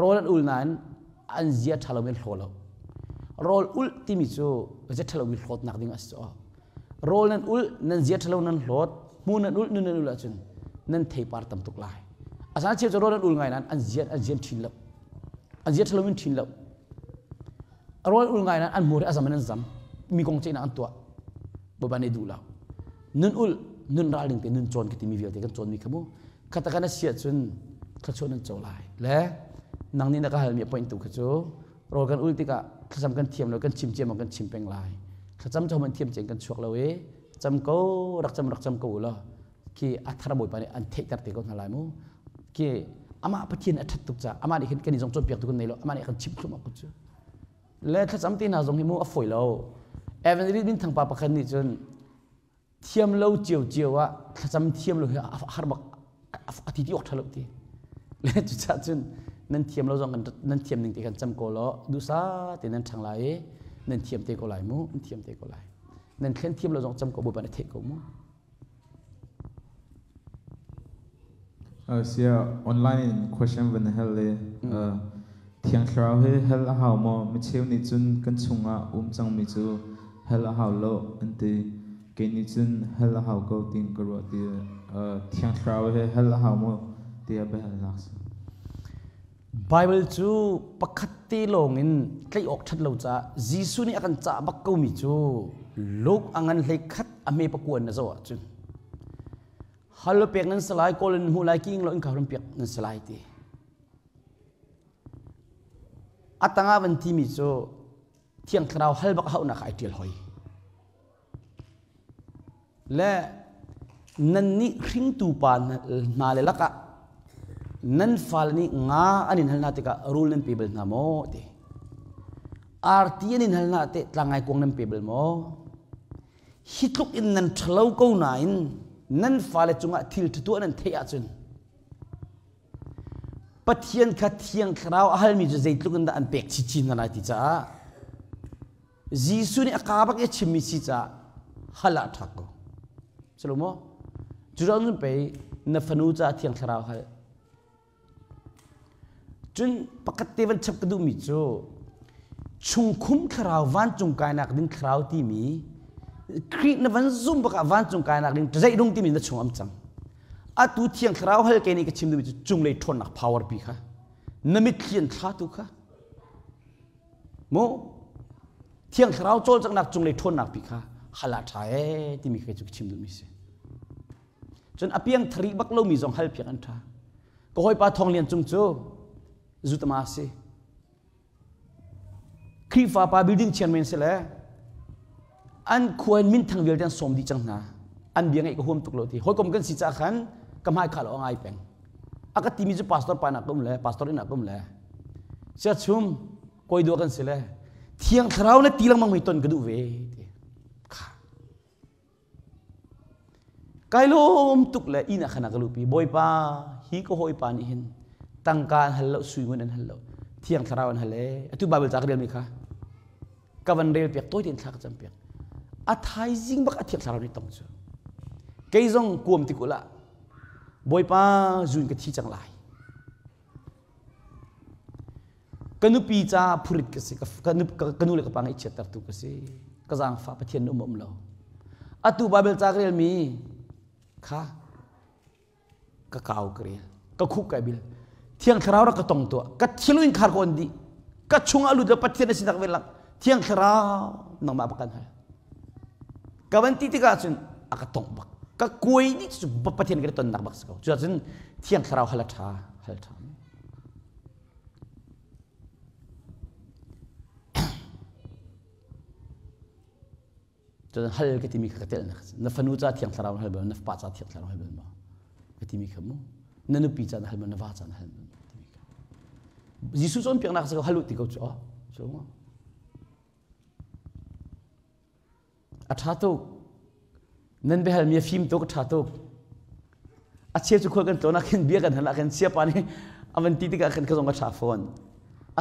rawl an ul nain an zia ṭha lomi an hlaw lo rawl ulh timi cu zia ṭha lomi hlawtnak ding a si rawl nan ulh nan zia ṭha lo nan hlawt hmu nan ulh nun nan ulh ahcun nan theipar tam tuk lai asan cheu cu rawl nan ul ngai nain an zia an zian ṭhin lo an zia ṭha lo in ṭhin lo rawl ul ngai nain an hmur hi a zam in an zam mi kong ceihnak an tuah bawipa nih duh lo nun ulh nun ralring te nun cawn ka timi vialte kan cawnmi kha mu khata kan a si ahcun thluachuah nan co lai le nang nih na ka halmi a point tu kha cu rawl kan ul tikah thlacam kan thiam lo kan chim ciam kan chim peng lai thlacam cu man thiam ceng kan chuak lo i cam ko rak cam rak cam ko u law Khi a thar Bawipa nih an theihter te ko hna lai mu. Khi amah Pathian a ṭhat tuk caah amah nih khin kan i zong cawnpiak tu kan nei lo, amah nih a kan chimh thluahmah ko cu. Le thlacam te hna zong hi mu a fawi lo. Evangelist minthang pa pakhat nih cun thiam lo ciocio ah thlacam thiam lo hi a har bak a ti ti awk ṭha lo ti. Le cucaah cun nan thiam lo zong nan thiam ning te kan cam ko law duhsa te nan ṭhang lai i nan thiam te ko lai mu, nan thiam te ko lai. Nan thlen thiam lo zong cam ko Bawipa nih a theih ko mu. Sia online in question van hal le Thiang Thlarau hi hal a hau maw? Micheu nih cun kan chungah um cangmi cu hal a hau lo an ti. Kei nih cun hal a hau ko tiin ka ruah ti. Thiang Thlarau hi hal a hau maw tiah biahalnak si. Bible cu pakhat te lawng in tlaih awk ṭhat lo caah Jesuh nih a kan cah bak komi cu Luke a ngan hlei khat a hme pakua na zoh ahcun hal pek nan si lai kawl in hmuh lai king lo in ka rum piak nan si lai ti. A tangah van timi cu Thiang Thlarau hal bak hauhnak ai ṭial hoi. Le nannih hringtu pa hna le lakah nan fale nih nga an in hal hna tikah rul nan pe bal hna maw ti. Arti an in hal hna teh tlangai kuang nan pe bal maw? Hi tluk in nan ṭhalo ko nain nan fale cungah thil ṭha tuah nan theih ahcun Pathian kha Thiang Thlarau a halmi cu zeitluk in dah an pek chinchin hna lai ti caah Jesuh nih a kaa bak i a chimmi si caah hal ah ṭhak ko. Silo maw? Cu cun pei na fanu caah Thiang Thlarau hal. Cun pakhat te van chap ka duhmi cu chungkhum thlarau vancung kainak ding thlarau timi Khrih na van zum bak ah vancung kainak ding zeidung timi na chung am cang. Atu Thiang Thlarau hal ke nih ka chim duhmi cu cunglei ṭhawnnak power pi kha na mitthli an thlatu kha Mu Thiang Thlarau cawlcanghnak cunglei ṭhawnnak pi kha hal ah ṭha ee timi kha cu ka chim duhmi si. Cun a piang thari bak lomi zong hal piak an ṭha. Ka hawipa Thawng Lian Cung cu zutama a si. Khrihfa pa building chairman si le an khua in minthang vialte an sawm dih cang hna. An bia ngaih ka huam tuk lo ti. Hawikom kan si caah khan ka hmai kha lo a ngai peng. A ka timi cu pastor pa nak ka um le pastor inn ah ka um le siachum koi dua kan si le thiang thlarau na ti lengmang mi ton ka duh ve ti kha kai lawm tuk le inn ah khan a ka lupi bawipa hi ka hawipa nih hin tangka an hal lo sui ngun an hal lo thiang thlarau an hal e atu bible ca ka rel mi kha ka van rel piak tawi tein thla ka cam piak a thaizing bak a thiang thlarau nih tong cu kei zong kuam ti kula bawipa zun ka thi cang lai Ka nupi caah phurit ka si, ka nu le ka pa ngaihchiattertu ka si. Ka zaangfah Pathian um um lo. Atu Bible ca ka relmi kha ka kau ka rel, ka khuk kai bil. Thiang Thlarau rak ka tong tuah. Ka thil in khar ko an dih. Ka chungah lut lo Pathian a sinak velak. Thiang Thlarau nangmah bak kan hal. Ka van ti tikah cun a ka tongh bak. Ka kuai dih cu Pathian kan i tonnak bak si ko. Cuacun Thiang Thlarau hal a ṭha, hal ṭha. Cun hal ka timi kha ka telh na na fanu ca Thiang Thlarau hal bal na fapa ca Thiang Thlarau hal bal ma ka timi kha mu na nupi ca na hal bal na va ca na hal bal timi kha Jesuh cawnpiaknak sa ko hal u ti ko cu oh so A ṭha tuk. Nan biahalmi a fim tuk, a ṭha tuk. A cheu cu khual kan tlawn ah khin bia kan hal ah khin siapa nih a van ti tikah khin ka zong ka ṭha fawn.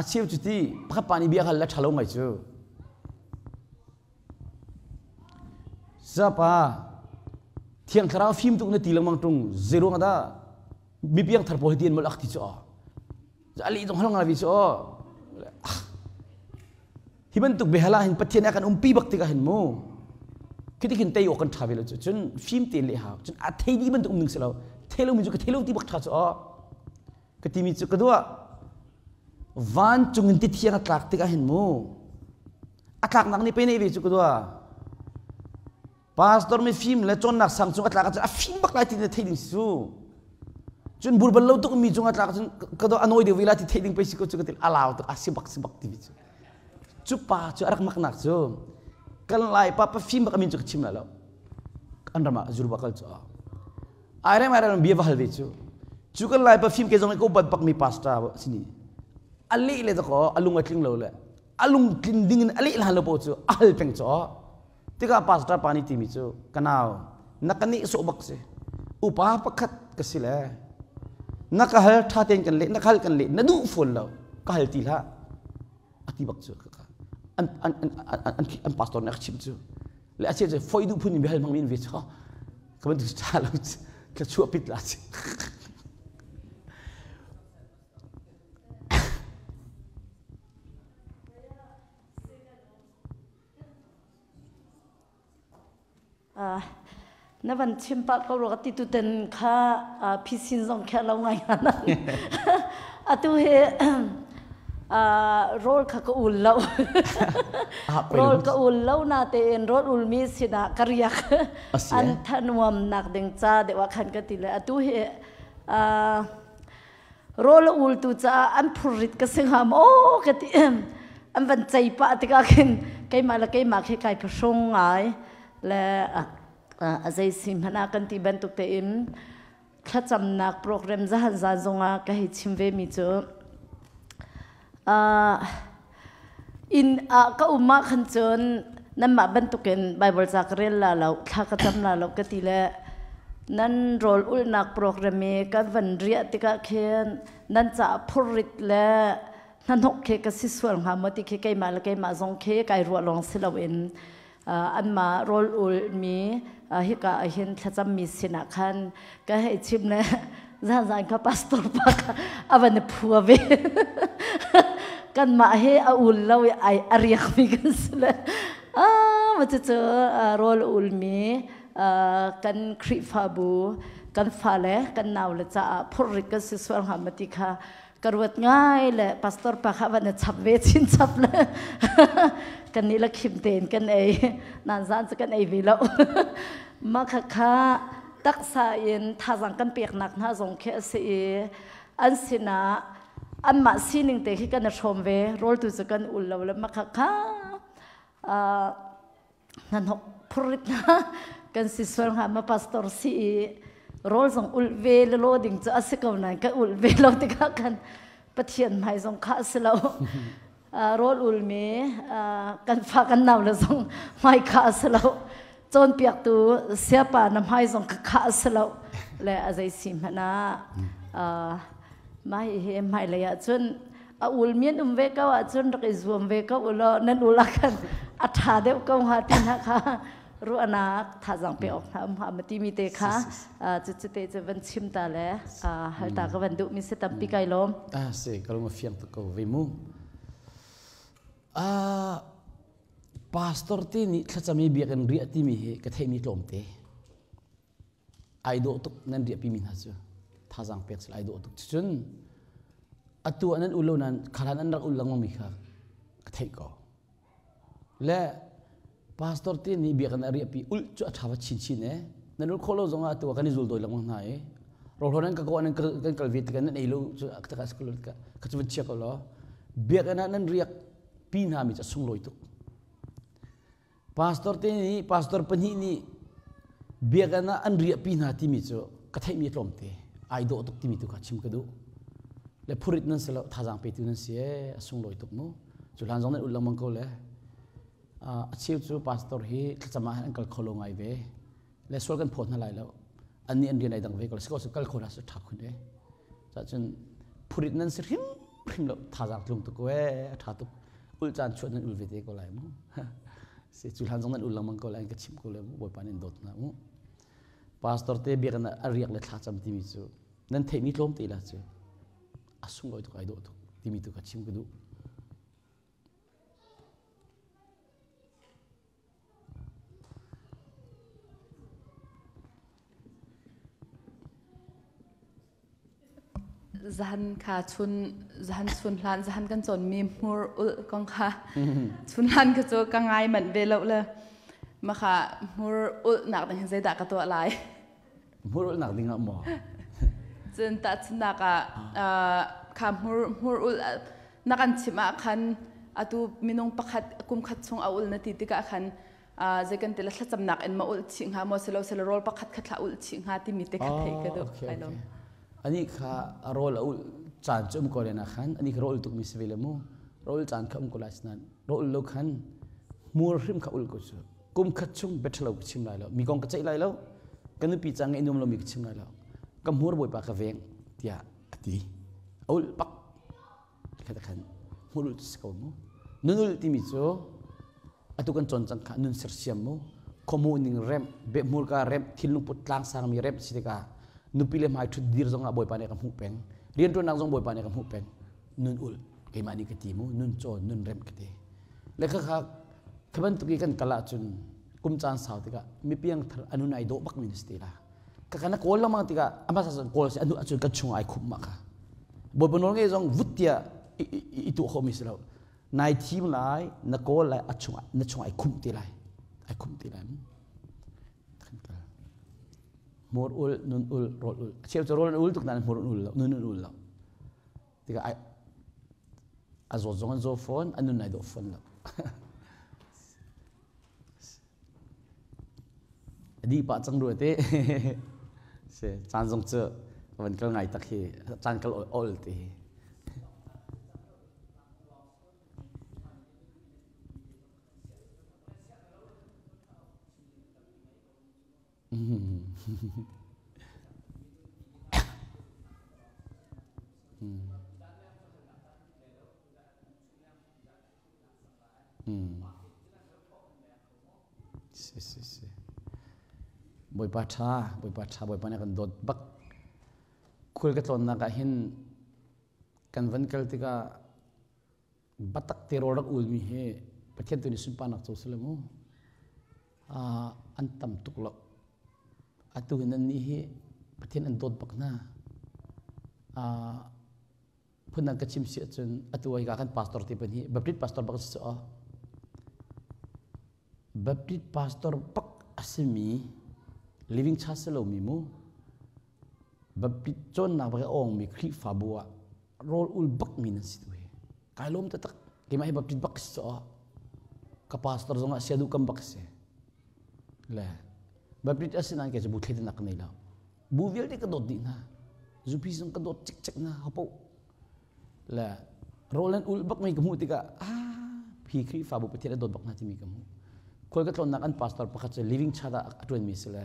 A cheu cu ti pakhat pa nih bia hal le ṭha lo ngai cu. Siapa Thiang Thlarau fim tuk na ti lengmang ṭung zeiruang ah dah mi piangthar pawl hi ti an molh ak ti cu aw. Ali zong hal ngai vi cu aw. Hi bantuk biahal ah hin Pathian a kan umpi bak tikah hin mu khi khin tei awk kan ṭha ve lo cu cun fim tein leh hau cun a thei dih bantuk um ding si lo thei lomi cu ka thei lo ti bak ṭha cu aw ka timi cu ka duah vancung in ti thiang a tlak tikah hin mu a tlaknak nih pei nei ve cu ka duah Pastor mi fim le cawnnak sang cung a tlak ahcun a fim bak lai ti na theih ding si cu. Cun burbal lo tuk mi cung a tlak ahcun ka do a nawi deuh ve lai ti theih ding pei si ko cu ka ti a lau tuk a si bak si bak ti cu. Cu pa cu a rak maknak cu kan lai pa pa fim bak a min cu ka chim lai lo. An ram ah zurba kal cu. Ai rem ai rem bia va hal ve cu. Cu kan lai pa fim ke zong i ko bat bak mi pastor sini. A leh le dako a lung a tling lo le a lung tlin ding in a leh hlan lo po cu a hal peng cho. Tikah pastor pa nih timi cu kanau na ka nih sawh bak si. Upa pakhat ka si le na ka hal tha tein kan leh na ka hal kan leh na duh fawn lo ka hal ti hlah a ti bak cu an an an an an pastor nih a chim cu le a chim cu foi duh phun in biahal hmang mi in ve cho ka ban tu tha lo ka chuah pit la si. Na van chim pah ko rua ti tu ten kha phisin zong kha lo ngai nga na atu he rawl kha ka ul lo rawl ka ul lo na te in rawl ul mi sinah ka riak an thanuam nak ding ca deuh ah khan ka ti le atu he rawl a ultu caah an phurrit ka si hnga maw ka ti. An van cei pah tikah khin keimah le keimah khi kai phahrung ngai le a zei si hmanh ah kan ti bantuk tein thlacamnak program zahan zan zongah ka hei chim ve mi cu inn ah ka um ah khan cun nanmah bantukin Bible ca ka rel la lo thla ka cam la lo ka ti le nan rawl ulhnak program i kan van riah tikah khin nan caah phurrit le hnahnok khi ka si sual hnga maw ti khi keimah le keimah zong khi kai ruah lawng si loin anmah rawl ulmi hika ah hin thlacammi sinah khan ka hei chim le zanzan kha pastor pa kha a van i phua ve. Kanmah he a ul lo i ai a riakmi kan si le ma cucu rawl ulmi kan Khrihfabu kan fale kan naule caah phurrit kan si sual hnga ma ti kha ka ruat ngai le pastor pa kha van chap ve chin chap le kan nih la khim tein kan ei nan zan cu kan ei ve lo. Ma kha kha taksa in thazang kan peknak hna zong khi a si i an sinah anmah sining te khi kan i hrawm ve rawl tu cu kan ul lo le ma kha kha hnahnok phurrit hna kan si sual hnga ma pastor si i rawl zong ulh ve le lo ding cu a si ko nain kan ulh ve lo tikah khan Pathian hmai zong kha a si lo. Rawl ulmi kan fa kan nau le zong hmai kha a si lo, cawnpiaktu siapa na hmai zong kha kha a si lo le a zei si hmanh ah mah hi hmai lei ah cun a ulmi an um ve ko ahcun rak i zuam ve ko u law nan ul ah khan a ṭha deuh ko hnga ti hna kha ruahnak thazaang pe awk hna um hnga ma timi te kha cucu te cu van chim ta le hal ta ka van duh mi si tampi kai lawm. Ah si ka lung a fiang tuk ko ve mu. Pastor te nih thlacam i biakinn riah timi hi ka theihmi tlawmte. Ai dawh tuk nan riahpi mi hna cu thazaang pek sal ai dawh tuk. Cun atu ah nan ul lo nain khalan an rak ul lengmang mi kha ka theih ko. Le pastor te nih biakinn a riahpi ulh cu a ṭha va chinchin e. Nan ul khawh lo zongah atu ah kan i zul dawi lengmang hna i rawlhawn an ka kawh nan kan kal ve tikah nan ei lo cu taka school ka ka cu van chia ko law biakinn ah nan riak pi hna mi cu a sunglawi tuk. Pastor te nih pastor pahnih nih biakinn ah an riahpi hna timi cu ka theihmi tlawmte ai dawh tuk timi tu kha chim ka duh. Le phurit nan si lo thazaang petu nan si ee a sunglawi tuk mu. Cu hlan zong nan ulh lengmang ko le a cheu cu pastor hi thlacam ah an kal kho lo ngai ve. Le sual kan phawt hna lai lo. An nih an rian ai dang ve ko si ko kal kho hna su ṭha khun e. Cun phurit nan si hrim hrim lo thazaang tlung tuk ko ee a ṭha tuk. Ulh caan chuah nan ul ve te ko lai mu. Si cu hlan zong nan ul lengmang ko lai ka chim ko le mu Bawipa nin dawt hna mu. Pastor te biakinn ah a riak le thlacam timi cu nan theihmi tlawm te la cu a sunglawi tuk ai dawh tuk timi tu ka chim ka duh. Zahan kha chun zahan chun hlan zahan kan cawnmi hmur ulh kong kha chun hlan kha cu ka ngai manh ve lo le ma kha hmur ulh nak ding hin zeidah ka tuah lai? Hmur ulh nak ding ah maw? Cun tahchunhnak ah kha hmur hmur ulh na kan chimh ah khan atu minung pakhat kum khat chung a ul na ti tikah khan. Zei kan ti la thlacamnak in ma ul chih hnga maw silo silo rawl pakhat kha thla ul chih hnga timi te kha thei ka duh kai lom. Ani kha rawl a ul caan cu um ko le na khan ani kha rawl tuk mi si ve le mu rawl caan kha um ko lai sinan rawl lo khan hmur hrim kha ul ko cu kum khat chung better lo ka chim lai lo mi kong ka ceih lai lo ka nupi cang ngai nuam lo mi ka chim lai lo ka hmur bawipa ka veng tiah a ti a ul pak khat khan hmur ul si ko mu nun ul timi cu atu kan cawn cang kha nun sersiam mu khomu ning rem be hmurka rem thinlung put tlang sang mi rem si tikah nupi le hmai thut dir zong ah bawipa nih ka hmuh peng riantuannak zong bawipa nih ka hmuh peng nun ul keimah nih ka ti mu nun cawn nun rem ka ti le kha kha kha bantuk i kan kal ahcun kum caan sau tikah mipiang thar anun ai dawh bak mi na si te la ka kana kawl lengmang tikah ama sa kawl si anu acun kan chung ai khum ma kha bawipa nawl ngei zong vut tia i tuah khawh mi si lo nai thim lai na kawl lai a chung na chung ai khum te lai ai khum te lai kan kal hmur ul nun ul rawl ul a cheu cu rawl ul tuk nan hmur ul lo nun ul lo tikah ai a zawt zong an zaw fawn a nun ai dawh fawn lo a dih pah cang rua te si caan zong cu van kal ngai tak hi caan kal ol te hi. Si si si. Bawipa ṭha, Bawipa ṭha, Bawipa nih a kan dawt bak. Khul ka tlawnnak ah hin kan van kal tikah batak te rawl rak ulmi hi Pathian tu nih sunparnak co sile mu. An tam tuk lo. Atu hin annih hi Pathian an dawt bak hna. Phundang ka chim si ahcun atu hika kan pastor te pan hi Baptist pastor bak si cu Baptist pastor bak a simi living church si lomi mu Baptist cawnnak bak i awngmi Khrihfabu ah rawl ul bak mi nan si tu hi kai lawm taktak. Keimah hi Baptist bak si cu ka pastor zong ah sia duh kam bak si le Baptist a si nain kei cu bu thleidannak ka nei lo. Bu vialte ka dawt dih hna. Zupi zong ka dawt cikcek hna hapo le rawl an ul bak mi ka hmuh tikah ah hi Khrihfabu Pathian a dawt bak hna timi ka hmuh. Khual ka tlawnnak an pastor pakhat cu living church ah a ṭuanmi si le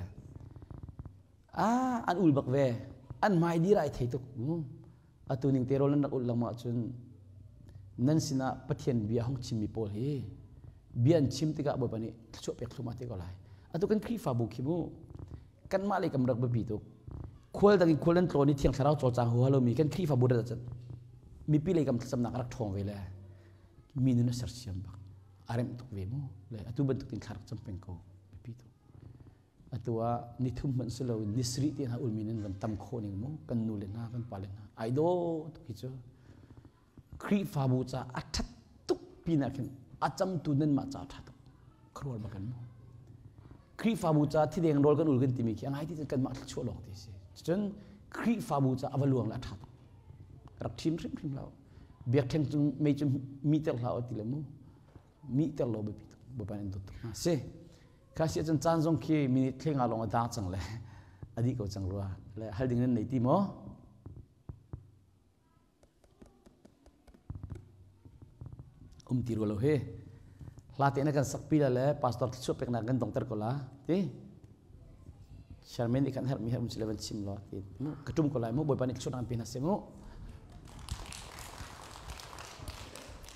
ah an ul bak ve. An hmai dir ai thei tuk. Atu ning te rawl nan rak ul lengmang ahcun nan sinah Pathian bia hong chimmi pawl hi bia an chim tikah Bawipa nih thluachuah pek thluahmah te ko lai. Atu kan Khrihfabu khi mu kanmah lei kam rak biapi tuk. Khual dang in khual nan tlawn i Thiang Thlarau cawlcang huha lomi kan Khrihfabu rat ahcun mipi lei kam thlacamnak a rak ṭhawng ve le mi nun a sersiam bak. A remh tuk ve mu. Le atu bantuk in thla rak cam peng ko. Biapi tuk. Atu ah nithum hmanh si loin ni sarih te hna ulmi nan van tam khawh ning mu kan nu le hna kan pa le hna ai dawh tuk hi cu Khrihfabu ca a ṭhat tuk pinah khin a camtu nanmah ca a ṭha tuk khuarual bak in mu Khrihfabu ca thideng rawl kan ul kan timi khi a ngai ti cun kanmah thluachuah lawng ti si cun Khrihfabu ca a va luang le a ṭha tuk rak ṭhim hrimhrim hlah biakṭheng cung mei cu mi ter hlah ti le mu mi ter lo biapi tuk Bawipa in dawt tuk hna si. Kha si ahcun caan zong khi minute thlenga lawng a dang cang le a dih ko cang rua. Le hal ding nan nei ti maw? Um ti rua lo he. Hla te na kan sakpi la le pastor thluachuah peknak kan dongter ko la ti. Chairman nih kan herh mi herh um si le van chim law ti. Mu ka tum ko lai mu Bawipa nih thluachuah an pe hna seh mu.